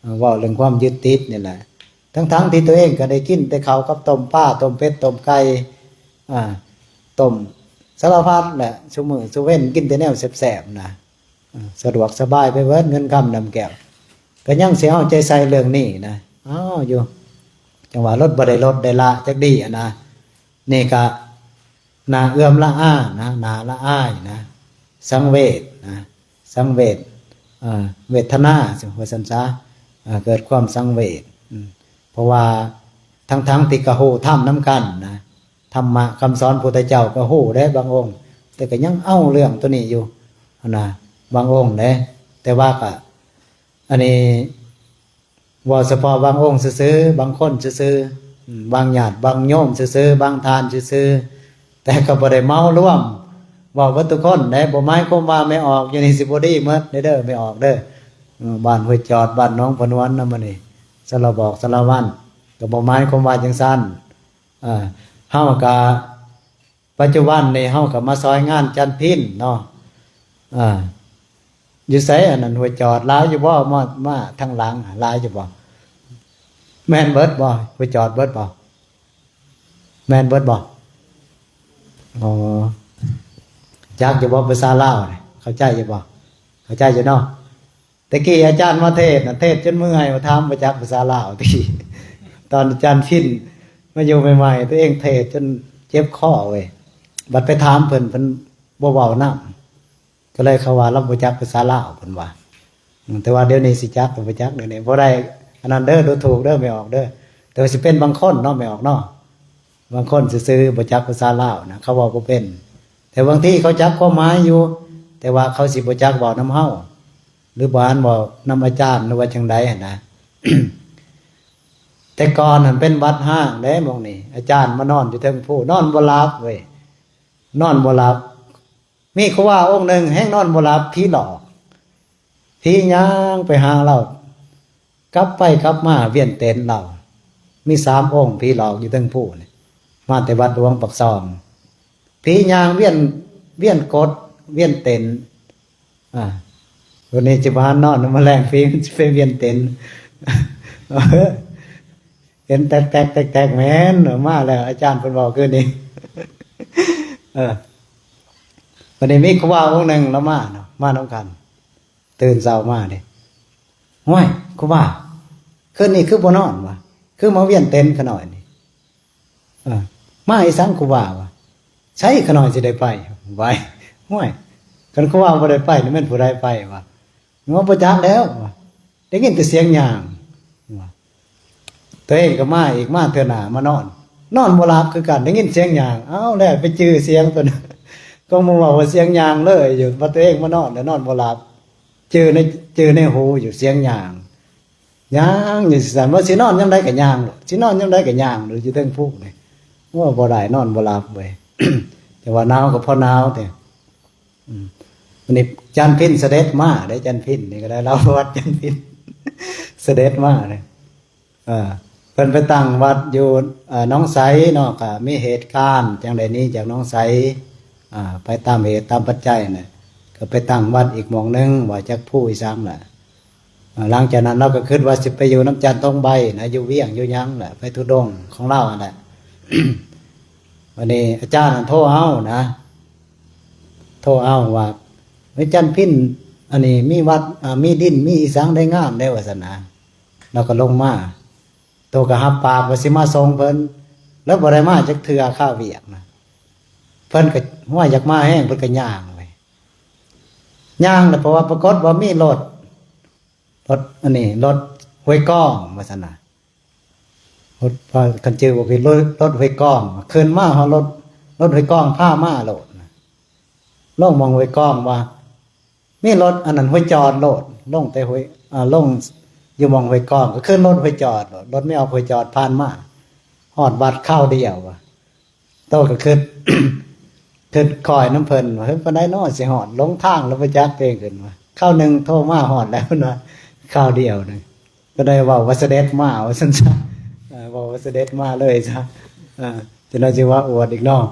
ເອີ ເວົ້າເລື່ອງຄວາມຍຶດຕິດນີ້ແຫຼະ ທັງໆທີ່ຕົວເອງກໍໄດ້ກິນແຕ່ເຂົ້າກັບຕົ້ມປາ ຕົ້ມເປັດ ຕົ້ມໄກ່ ອາ ຕົ້ມສາລະພັດແຫຼະ ຊຸມື້ຊຸເວັນກິນແຕ່ແນວແຊບໆນະ ສະດວກສະບາຍໄປເບິດ ເງິນຄຳນຳແກ້ວ ກໍຍັງຊິເອົາໃຈໃສ່ເລື່ອງນີ້ນະ ເອົາຢູ່ ຈັ່ງວ່າລົດບໍ່ໄດ້ ລົດໄດ້ລະຈັກດີຫັ້ນນະ ນີ້ກະໜ້າເອື້ອມລະອານະ ໜ້າລະອາຍນະ ສັງເວດນະ ສັງເວດ ເອີ ເວດທະນາ ວ່າຊັ້ນຊະ ເກີດຄວາມສັງເວດ ເພາະວ່າທັງໆທີ່ກະຮູ້ທຳນຳກັນນະ ທຳມະຄຳສອນພຸດທະເຈົ້າກໍຮູ້ເດ້ບາງອົງ ແຕ່ກໍຍັງເອົາເລື່ອງໂຕນີ້ຢູ່ຫັ້ນນະ ບາງອົງເດ້ ແຕ່ວ່າກະ ອັນນີ້ເວົ້າສະເພາະບາງອົງຊື່ໆ ບາງຄົນຊື່ໆ ບາງຍາດບາງໂຍມຊື່ໆ ບາງທ່ານຊື່ໆ ແຕ່ກໍບໍ່ໄດ້ເໝົາລວມ ເວົ້າເບິດທຸກຄົນເດ້ ບໍ່ໝາຍຄວາມວ່າແມ່ອອກຢູ່ນີ້ຊິບໍ່ດີໝົດເດີ ແມ່ອອກເດີ ເອີ ບ້ານຫ້ວຍຈອດ ບ້ານໜອງພະນວນນຳ ມື້ນີ້ສາລະບອກສາລະວັນ ກໍບໍ່ໝາຍຄວາມວ່າຈັ່ງຊັ້ນ ເອີ ເຮົາກະ ປັດຈຸບັນນີ້ເຮົາກໍມາຊ່ອຍງານຈັນພິນເນາະ ເອີ ຢູ່ໃສ ອັນນັ້ນ ຫ້ວຍຈອດ ຫຼາຍຢູ່ບໍ່? ມາ ມາທາງຫຼັງຫຼາຍຢູ່ບໍ່? ແມ່ນເບິດບໍ່? ຫ້ວຍຈອດເບິດບໍ່? ແມ່ນເບິດບໍ່? ອໍ ຈັກຢູ່ບໍ່ ພາສາລາວນີ້ ເຂົ້າໃຈຢູ່ບໍ່? ເຂົ້າໃຈຢູ່ເນາະ ແຕ່ກີ້ອາຈານມາເທດນະ ເທດຈົນເມື່ອຍ ວ່າຖາມບໍ່ຈັກພາສາລາວ ແຕ່ກີ້ ຕອນອາຈານພິນມາຢູ່ໃໝ່ໆ ຕົວເອງເທດຈົນເຈັບຄໍເວີຍ ບັດໄປຖາມເພິ່ນ ເພິ່ນບໍ່ເວົ້ານຳ ກໍເລີຍເຂົາວ່າລາວບໍ່ຈັກພາສາລາວ ເພິ່ນວ່າ. ອືມ ແຕ່ວ່າດຽວນີ້ຊິຈັກ ບໍ່ຈັກ ດຽວນີ້ບໍ່ໄດ້ອັນນັ້ນເດີ ດູຖູກເດີແມ່ອອກເດີ. ແຕ່ວ່າຊິເປັນບາງຄົນເນາະ ແມ່ອອກເນາະ ບາງຄົນຊື່ໆ ບໍ່ຈັກພາສາລາວນະ ເຂົາເວົ້າບໍ່ເປັນ. ແຕ່ບາງທີເຂົາຈັກຄວາມໝາຍຢູ່ ແຕ່ວ່າເຂົາຊິບໍ່ຈັກເວົ້ານຳເຮົາ ຫຼືບໍ່ອັນເວົ້ານຳອາຈານ ຫຼືວ່າຈັ່ງໃດຫັ້ນນະ. ແຕ່ກ່ອນຫັ້ນເປັນວັດຮ້າງເດ້ໝ່ອງນີ້ ອາຈານມານອນຢູ່ເທິງພູ ນອນບໍ່ຫຼັບເວີຍ ນອນບໍ່ຫຼັບ. ມີຄູບາອົງໜຶ່ງແຮ່ງນອນບໍ່ຫຼັບ ຜີຫຼອກ ຜີຍ່າງໄປຫາລາວ ກັບໄປກັບມາວຽນເຕັນລາວ. ມີສາມອົງຜີຫຼອກຢູ່ເທິງພູນີ້ ມາແຕ່ວັດຫຼວງປາກຊ່ອງ. ຜີຍ່າງວຽນ ວຽນກົດ ວຽນເຕັນ. ອ່າ ວັນນີ້ຊິບໍ່ທັນນອນ ມາແລງຜີມັນຊິໄປວຽນເຕັນ ເຫັນແຕກໆ ແຕກໆ ແມ່ນ ມາແລ້ວ ອາຈານເພິ່ນເວົ້າຄືນນີ້. ເອີ ວັນນີ້ມີຄູບາອົງໜຶ່ງລາວມາເນາະ ມານຳກັນ ຕື່ນເຊົ້າມາເດ້ ຫ້ວຍ ຄູບາ ຄືນນີ້ຄືບໍ່ນອນວະ ຄືມາວຽນເຕັນຂະນ້ອຍນີ້? ເອີ ມາອີ່ສັງຄູບາວະ ໃສຂະນ້ອຍຊິໄດ້ໄປ ໄວ ຫ້ວຍ ຄັນຄູບາບໍ່ໄດ້ໄປນີ້ແມ່ນຜູ້ໃດໄປວະ? ວ່າບໍ່ຈັກແລ້ວ ໄດ້ຍິນແຕ່ສຽງຍ່າງ. ຕົວເອງກໍມາອີກ ມາເທື່ອໜ້າມານອນ ນອນບໍ່ຫຼັບຄືກັນ ໄດ້ຍິນສຽງຍ່າງ. ເອົ້າ ແລ້ວໄປຈື່ສຽງຕົວນັ້ນ ກໍມາເວົ້າວ່າສຽງຍ່າງເລີຍຢູ່ ວ່າຕົວເອງມານອນແລ້ວນອນບໍ່ຫຼັບ ຈື່ໃນ ຈື່ໃນຫູຢູ່ສຽງຍ່າງ ຍ່າງຢູ່ຊັ້ນ ວ່າຊິນອນຍາມໃດກໍຍ່າງໂລດ ຊິນອນຍາມໃດກໍຍ່າງໂລດ ຢູ່ເທິງພູນີ້. ໂອ້ ບໍ່ໄດ້ ນອນບໍ່ຫຼັບເວີຍ ແຕ່ວ່າໜາວກໍພໍໜາວແທ້. ອືມ ວັນນີ້ຈັນພິນສະເດັດມາເດ້ ຈັນພິນນີ້ກໍໄດ້ ລາວວັດຈັນພິນສະເດັດມາເດ້. ເອີ ເພິ່ນໄປຕັ້ງວັດຢູ່ ເອີ ໜອງໄຊເນາະ ກໍມີເຫດການຈັ່ງໃດໜີຈາກໜອງໄຊ ອ່າ ໄປຕາມເຫດຕາມປັດໄຈນະ ກໍໄປຕັ້ງວັດອີກໝ່ອງໜຶ່ງ ວ່າຈັກພູອີສັງລະ. ອ່າ ຫຼັງຈາກນັ້ນລາວກໍຄິດວ່າຊິໄປຢູ່ນຳຈັນທອງໃບນະ ຢູ່ວຽງຢູ່ຫຍັງລະ ໄປທຸດົງຂອງລາວຫັ້ນແຫຼະ. ບັດນີ້ອາຈານນັ້ນໂທເອົານະ ໂທເອົາວ່າ ເອີ ຈັນພິນ ອັນນີ້ມີວັດ ອ່າ ມີດິນມີອີສັງໄດ້ງາມເດ້ ວ່າຊັ້ນນະ. ລາວກໍລົງມາ ໂຕກໍຮັບປາກວ່າຊິມາສົ່ງເພິ່ນ ແລ້ວບໍ່ໄດ້ມາຈັກເທື່ອຄາວຽກນະ. ເພິ່ນກໍ ຫ້ວຍ ຢາກມາແຮງ ເພິ່ນກໍຍ່າງໄປ ຍ່າງແລ້ວ ເພາະວ່າປາກົດວ່າມີລົດ ລົດອັນນີ້ ລົດຫ້ວຍກອງ ວ່າຊັ້ນນະ. ລົດ ຄັນຈື່ບໍ່ຜິດ ລົດ ລົດຫ້ວຍກອງ ຂຶ້ນມາຮອດລົດ ລົດຫ້ວຍກອງພາມາໂລດນະ. ລົງໝ່ອງຫ້ວຍກອງວ່າ ມີລົດອັນນັ້ນ ຫ້ວຍຈອດໂລດ ລົງແຕ່ຫ້ວຍ ອ່າ ລົງຢູ່ໝ່ອງຫ້ວຍກອງ ກໍຂຶ້ນລົດຫ້ວຍຈອດໂລດ ລົດແມ່ອອກຫ້ວຍຈອດຜ່ານມາ ຮອດວັດຄາວດຽວວ່າ. ໂຕກໍຄິດ ຄິດຄອຍນຳເພິ່ນວ່າ ເຮີ້ຍ ປານໃດເນາະຊິຮອດ ຫຼົງທາງແລ້ວບໍ່ຈັກເດ້ ເພິ່ນວ່າ. ຄາວໜຶ່ງໂທມາຮອດແລ້ວ ເພິ່ນວ່າ ຄາວດຽວໜຶ່ງ ກໍໄດ້ເວົ້າວ່າສະເດັດມາ ວ່າຊັ້ນຊະ. ເອີ ເວົ້າວ່າສະເດັດມາເລີຍຊະ ເອີ ຈະໄດ້ຊິວ່າອວດອີກເນາະ.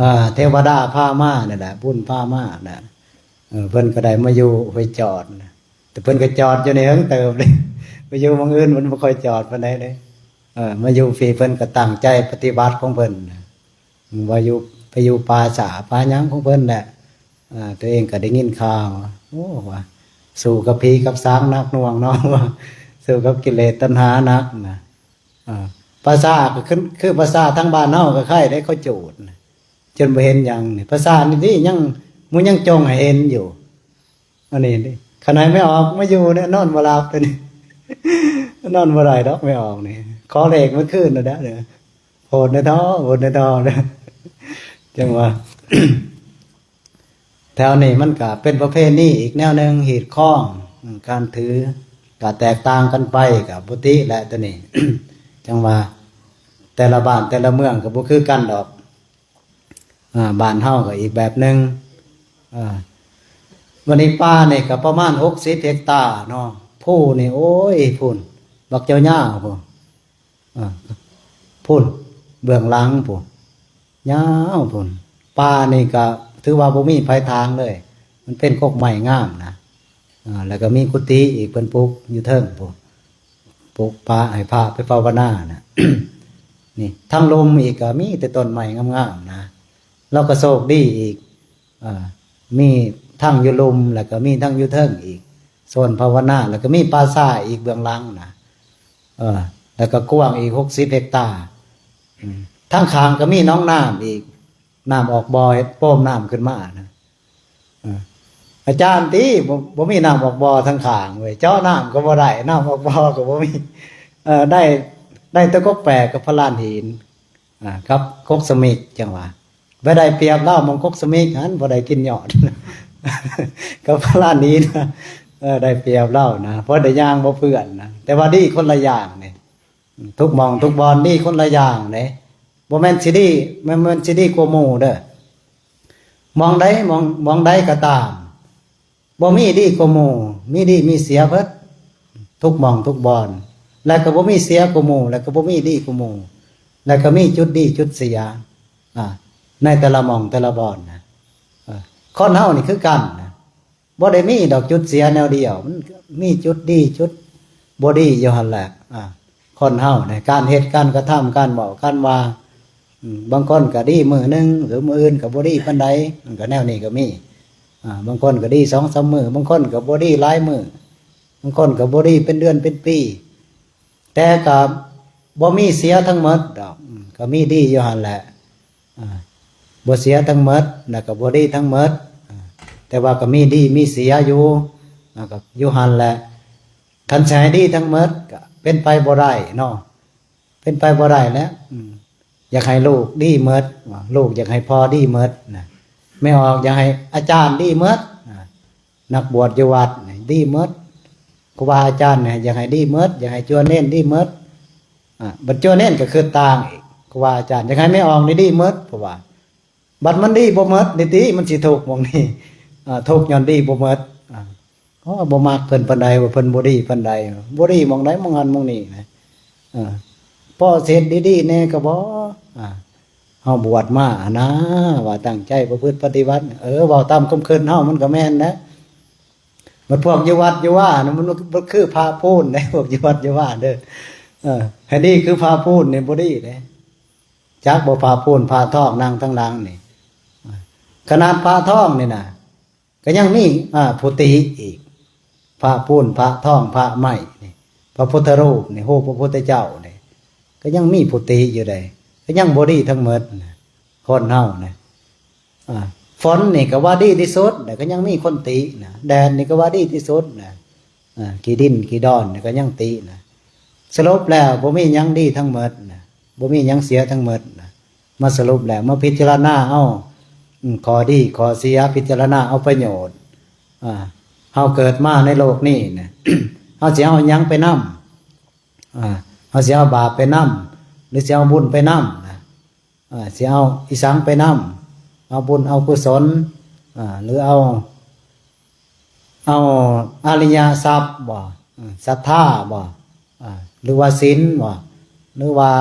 ອ່າ ເທວະດາພາມານັ້ນແຫຼະ ບຸນພາມານະ. ເອີ ເພິ່ນກໍໄດ້ມາຢູ່ຫ້ວຍຈອດນະ ແຕ່ເພິ່ນກໍຈອດຢູ່ນີ້ເຫິງເຕີບເດ້ ໄປຢູ່ໝ່ອງອື່ນມັນບໍ່ຄ່ອຍຈອດປານໃດເດ້. ເອີ ມາຢູ່ພີ້ເພິ່ນກໍຕັ້ງໃຈປະຕິບັດຂອງເພິ່ນນະ ວ່າຢູ່ ໄປຢູ່ປ່າຊ້າປ່າຫຍັງຂອງເພິ່ນແຫຼະ. ເອີ ຕົວເອງກໍໄດ້ຍິນຂ່າວ ໂອ້ ວ່າສູ້ກັບຜີກັບສາງໜັກໜ່ວງເນາະ ວ່າສູ້ກັບກິເລດຕັນຫາໜັກນະ. ເອີ ປ່າຊ້າກໍຄື ຄືປ່າຊ້າທາງບ້ານເຮົາກໍຄ້າຍໄດ້ ເຂົາຈູດນະ ຈົນບໍ່ເຫັນຫຍັງນີ້. ປ່າຊ້ານີ້ຕິ ຍັງ ໝູ່ຍັງຈົ່ງໃຫ້ເຫັນຢູ່. ອັນນີ້ນີ້ ຂະໜາດແມ່ອອກມາຢູ່ນີ້ນອນບໍ່ຫຼັບ ຕົວນີ້ ນອນບໍ່ໄດ້ດອກແມ່ອອກນີ້ ຂໍເລກມື້ຄືນນັ້ນແຫຼະ. ໂພດແດ່ທ້ອ ໂພດແດ່ທ້ອ ຈັ່ງວ່າ ແຖວນີ້ມັນກະເປັນປະເພນີອີກແນວໜຶ່ງ ຮີດຄອງ ການຖືກະແຕກຕ່າງກັນໄປ ກະບໍ່ຕິແຫຼະຕົວນີ້ ຈັ່ງວ່າແຕ່ລະບ້ານແຕ່ລະເມືອງກະບໍ່ຄືກັນດອກ. ອ່າ ບ້ານເຮົາກໍອີກແບບໜຶ່ງ. ອ່າ ວັນນີ້ປ່ານີ້ກໍປະມານຫົກສິບເຮັກຕາເນາະ ພູນີ້ ໂອ້ຍ ພຸ້ນ ບັກຍາວໆ ພຸ້ນ ອ່າ ພຸ້ນ ເບື້ອງຫຼັງພຸ້ນ ຍາວພຸ້ນ. ປ່ານີ້ກໍຖືວ່າບໍ່ມີໃຜຖາງເລີຍ ມັນເປັນກົກໄມ້ງາມນະ. ອ່າ ແລ້ວກໍມີກຸຕິອີກ ເພິ່ນປຸກຢູ່ເທິງພຸ້ນ ປົກປະໃຫ້ພະໄປພາວະນານະ. ນີ້ທາງລຸ່ມອີກກໍມີແຕ່ຕົ້ນໄມ້ງາມໆນະ. ລາວກໍໂຊກດີອີກ ເອີ ມີທັງຢູ່ລຸ່ມ ແລ້ວກໍມີທັງຢູ່ເທິງອີກ ໂຊນພາວະນາ ແລ້ວກໍມີປ່າຊ້າອີກເບື້ອງຫຼັງນະ. ເອີ ແລ້ວກໍກວ້າງອີກຫົກສິບເຮັກຕາ. ອືມ ທາງຂ້າງກໍມີໜອງນ້ຳອີກ ນ້ຳອອກບໍ່ ເຮັດໂປ່ງນ້ຳຂຶ້ນມານະ. ເອີ ອາຈານຕິ ບໍ່ ບໍ່ມີນ້ຳອອກບໍ່ທາງຂ້າງເວີຍ ເຈາະນ້ຳກໍບໍ່ໄດ້ ນ້ຳອອກບໍ່ກໍບໍ່ມີ. ເອີ ໄດ້ ໄດ້ແຕ່ກົກແປກກັບພະລານຫີນ ອ່າ ກັບກົກສະມິກ ຈັ່ງວ່າ ໄປໄດ້ປຽບລາວໝ່ອງກົກສະມິກຫັ້ນ ບໍ່ໄດ້ກິນຍອດ ກັບພະລານຫີນ ເອີ ໄດ້ປຽບລາວນະ ເພາະໄດ້ຍ່າງບໍ່ເປື້ອນນະ. ແຕ່ວ່າດີຄົນລະຢ່າງນີ້ ທຸກໝ່ອງທຸກບ່ອນດີຄົນລະຢ່າງເດ້ ບໍ່ແມ່ນຊິດີ ແມ່ນ ແມ່ນຊິດີກວ່າໝູ່ເດີ. ໝ່ອງໃດ ໝ່ອງ ໝ່ອງໃດກໍຕາມ ບໍ່ມີດີກວ່າໝູ່ ມີດີມີເສຍເບິດ ທຸກໝ່ອງທຸກບ່ອນ ແລະກໍບໍ່ມີເສຍກວ່າໝູ່ ແລະກໍບໍ່ມີດີກວ່າໝູ່ ແລະກໍມີຈຸດດີຈຸດເສຍ ອ່າ ໃນແຕ່ລະໝ່ອງແຕ່ລະບ່ອນນະ. ເອີ ຄົນເຮົານີ້ຄືກັນນະ ບໍ່ໄດ້ມີດອກຈຸດເສຍແນວດຽວ ມັນມີຈຸດດີຈຸດບໍ່ດີຢູ່ຫັ້ນແຫຼະ. ອ່າ ຄົນເຮົາໃນການເຮັດການກະທຳ ການເວົ້າການວ່າ ອືມ ບາງຄົນກໍດີມື້ໜຶ່ງ ຫຼືມື້ອື່ນກໍບໍ່ດີປານໃດ ມັນກໍແນວນີ້ກໍມີ. ອ່າ ບາງຄົນກໍດີສອງສາມມື້ ບາງຄົນກໍບໍ່ດີຫຼາຍມື້ ບາງຄົນກໍບໍ່ດີເປັນເດືອນເປັນປີ ແຕ່ກໍບໍ່ມີເສຍທັງໝົດດອກ ອືມ ກໍມີດີຢູ່ຫັ້ນແຫຼະ. ອ່າ ບໍ່ເສຍທັງໝົດ ແລ້ວກໍບໍ່ດີທັງໝົດ ອ່າ ແຕ່ວ່າກໍມີດີມີເສຍຢູ່ ອ່າ ກໍຢູ່ຫັ້ນແຫຼະ. ຄັນຊິໃຫ້ດີທັງໝົດກໍເປັນໄປບໍ່ໄດ້ເນາະ ເປັນໄປບໍ່ໄດ້ແຫຼະ. ອືມ ຢາກໃຫ້ລູກດີໝົດ ລູກຢາກໃຫ້ພໍ່ດີໝົດນະ ແມ່ອອກຢາກໃຫ້ອາຈານດີໝົດ ອ່າ ນັກບວດຢູ່ວັດນີ້ດີໝົດ ຄູບາອາຈານນີ້ຢາກໃຫ້ດີໝົດ ຢາກໃຫ້ຈົວເນນດີໝົດ. ອ່າ ບັດຈົວເນນກໍຄິດຕ່າງອີກ ຄູບາອາຈານຢາກໃຫ້ແມ່ອອກນີ້ດີໝົດ ເພາະວ່າບັດມັນດີບໍ່ໝົດນີ້ຕິ ມັນຊິທຸກໝ່ອງນີ້ ອ່າ ທຸກຍ້ອນດີບໍ່ໝົດ. ອ່າ ໂອ້ ບໍ່ມັກເພິ່ນປານໃດ ວ່າເພິ່ນບໍ່ດີປານໃດ ບໍ່ດີໝ່ອງໃດ ໝ່ອງຫັ້ນໝ່ອງນີ້ນະ. ເອີ ພໍເຮັດດີໆແດ່ກໍບໍ່ ອ່າ ເຮົາບວດມາຫັ້ນນາ ວ່າຕັ້ງໃຈປະພຶດປະຕິບັດ ເອີ ເວົ້າຕາມຄວາມຄິດເຮົາມັນກໍແມ່ນນະ. ບັດພວກຢູ່ວັດຢູ່ວານະ ມັນ ມັນຄືພະພູນເດ້ ພວກຢູ່ວັດຢູ່ວາເດີ ເອີ ໃຫ້ດີຄືພະພູນນີ້ບໍ່ດີເດ້. ຈັກບໍ່ພະພູນພະທອງນັ່ງທາງຫຼັງນີ້ ຂະໜາດພະທອງນີ້ນະ ກໍຍັງມີ ອ່າ ຜູ້ຕິອີກ ພະປູນ ພະທອງ ພະໄມ້ນີ້ ພະພຸດທະຮູບນີ້ ຮູບພະພຸດທະເຈົ້ານີ້ ກໍຍັງມີຜູ້ຕິຢູ່ໃດ໋ ກໍຍັງບໍ່ດີທັງໝົດນະ ຄົນເຮົານະ. ອ່າ ຝົນນີ້ກໍວ່າດີທີ່ສຸດນະ ກໍຍັງມີຄົນຕິນະ ແດດນີ້ກໍວ່າດີທີ່ສຸດນະ ອ່າ ຂີ້ດິນຂີ້ດອນນີ້ກໍຍັງຕິນະ. ສະຫຼຸບແລ້ວບໍ່ມີຫຍັງດີທັງໝົດນະ ບໍ່ມີຫຍັງເສຍທັງໝົດນະ. ມາສະຫຼຸບແລ້ວ ມາພິຈາລະນາເອົາ ອືມ ຂໍ້ດີຂໍ້ເສຍ ພິຈາລະນາເອົາປະໂຫຍດ. ອ່າ ເຮົາເກີດມາໃນໂລກນີ້ນະ ເຮົາຊິເອົາຫຍັງໄປນຳ? ອ່າ ເຮົາຊິເອົາບາບໄປນຳ ຫຼືຊິເອົາບຸນໄປນຳນະ? ອ່າ ຊິເອົາອີ່ສັງໄປນຳ? ເອົາບຸນເອົາກຸສົນ ອ່າ ຫຼືເອົາ ເອົາອະລິຍະຊັບບໍ່? ເອີ ສັດທາບໍ່? ອ່າ ຫຼືວ່າສິນບໍ່? ຫຼືວ່າ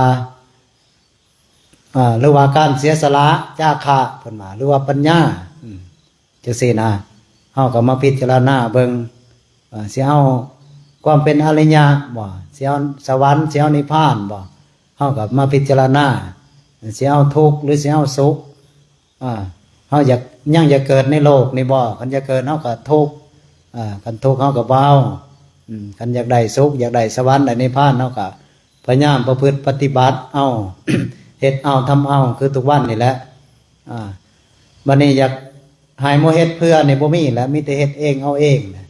ອ່າ ຫຼືວ່າການເສຍສະຫຼະ ຈາຄະ ເພິ່ນວ່າ ຫຼືວ່າປັນຍາ ອືມ ຈັ່ງຊີ້ນະ. ເຮົາກໍມາພິຈາລະນາເບິ່ງ ເອີ ຊິເອົາຄວາມເປັນອະລິຍະບໍ່? ຊິເອົາສະຫວັນ ຊິເອົານິບພານບໍ່? ເຮົາກໍມາພິຈາລະນາ ຊິເອົາທຸກ ຫຼືຊິເອົາສຸກ? ອ່າ ເຮົາຢາກ ຍັງຢາກເກີດໃນໂລກນີ້ບໍ່? ຄັນຢາກເກີດເຮົາກໍທຸກ ອ່າ ຄັນທຸກເຮົາກໍບໍ່ເອົາ ອືມ ຄັນຢາກໄດ້ສຸກ ຢາກໄດ້ສະຫວັນ ໄດ້ນິບພານ ເຮົາກໍພະຍາຍາມປະພຶດປະຕິບັດເອົາ ເຮັດເອົາ ທຳເອົາ ຄືທຸກວັນນີ້ແຫຼະ. ອ່າ ບັດນີ້ຢາກໃຫ້ໝູ່ເຮັດເພື່ອນີ້ບໍ່ມີແຫຼະ ມີແຕ່ເຮັດເອງເອົາເອງນະ.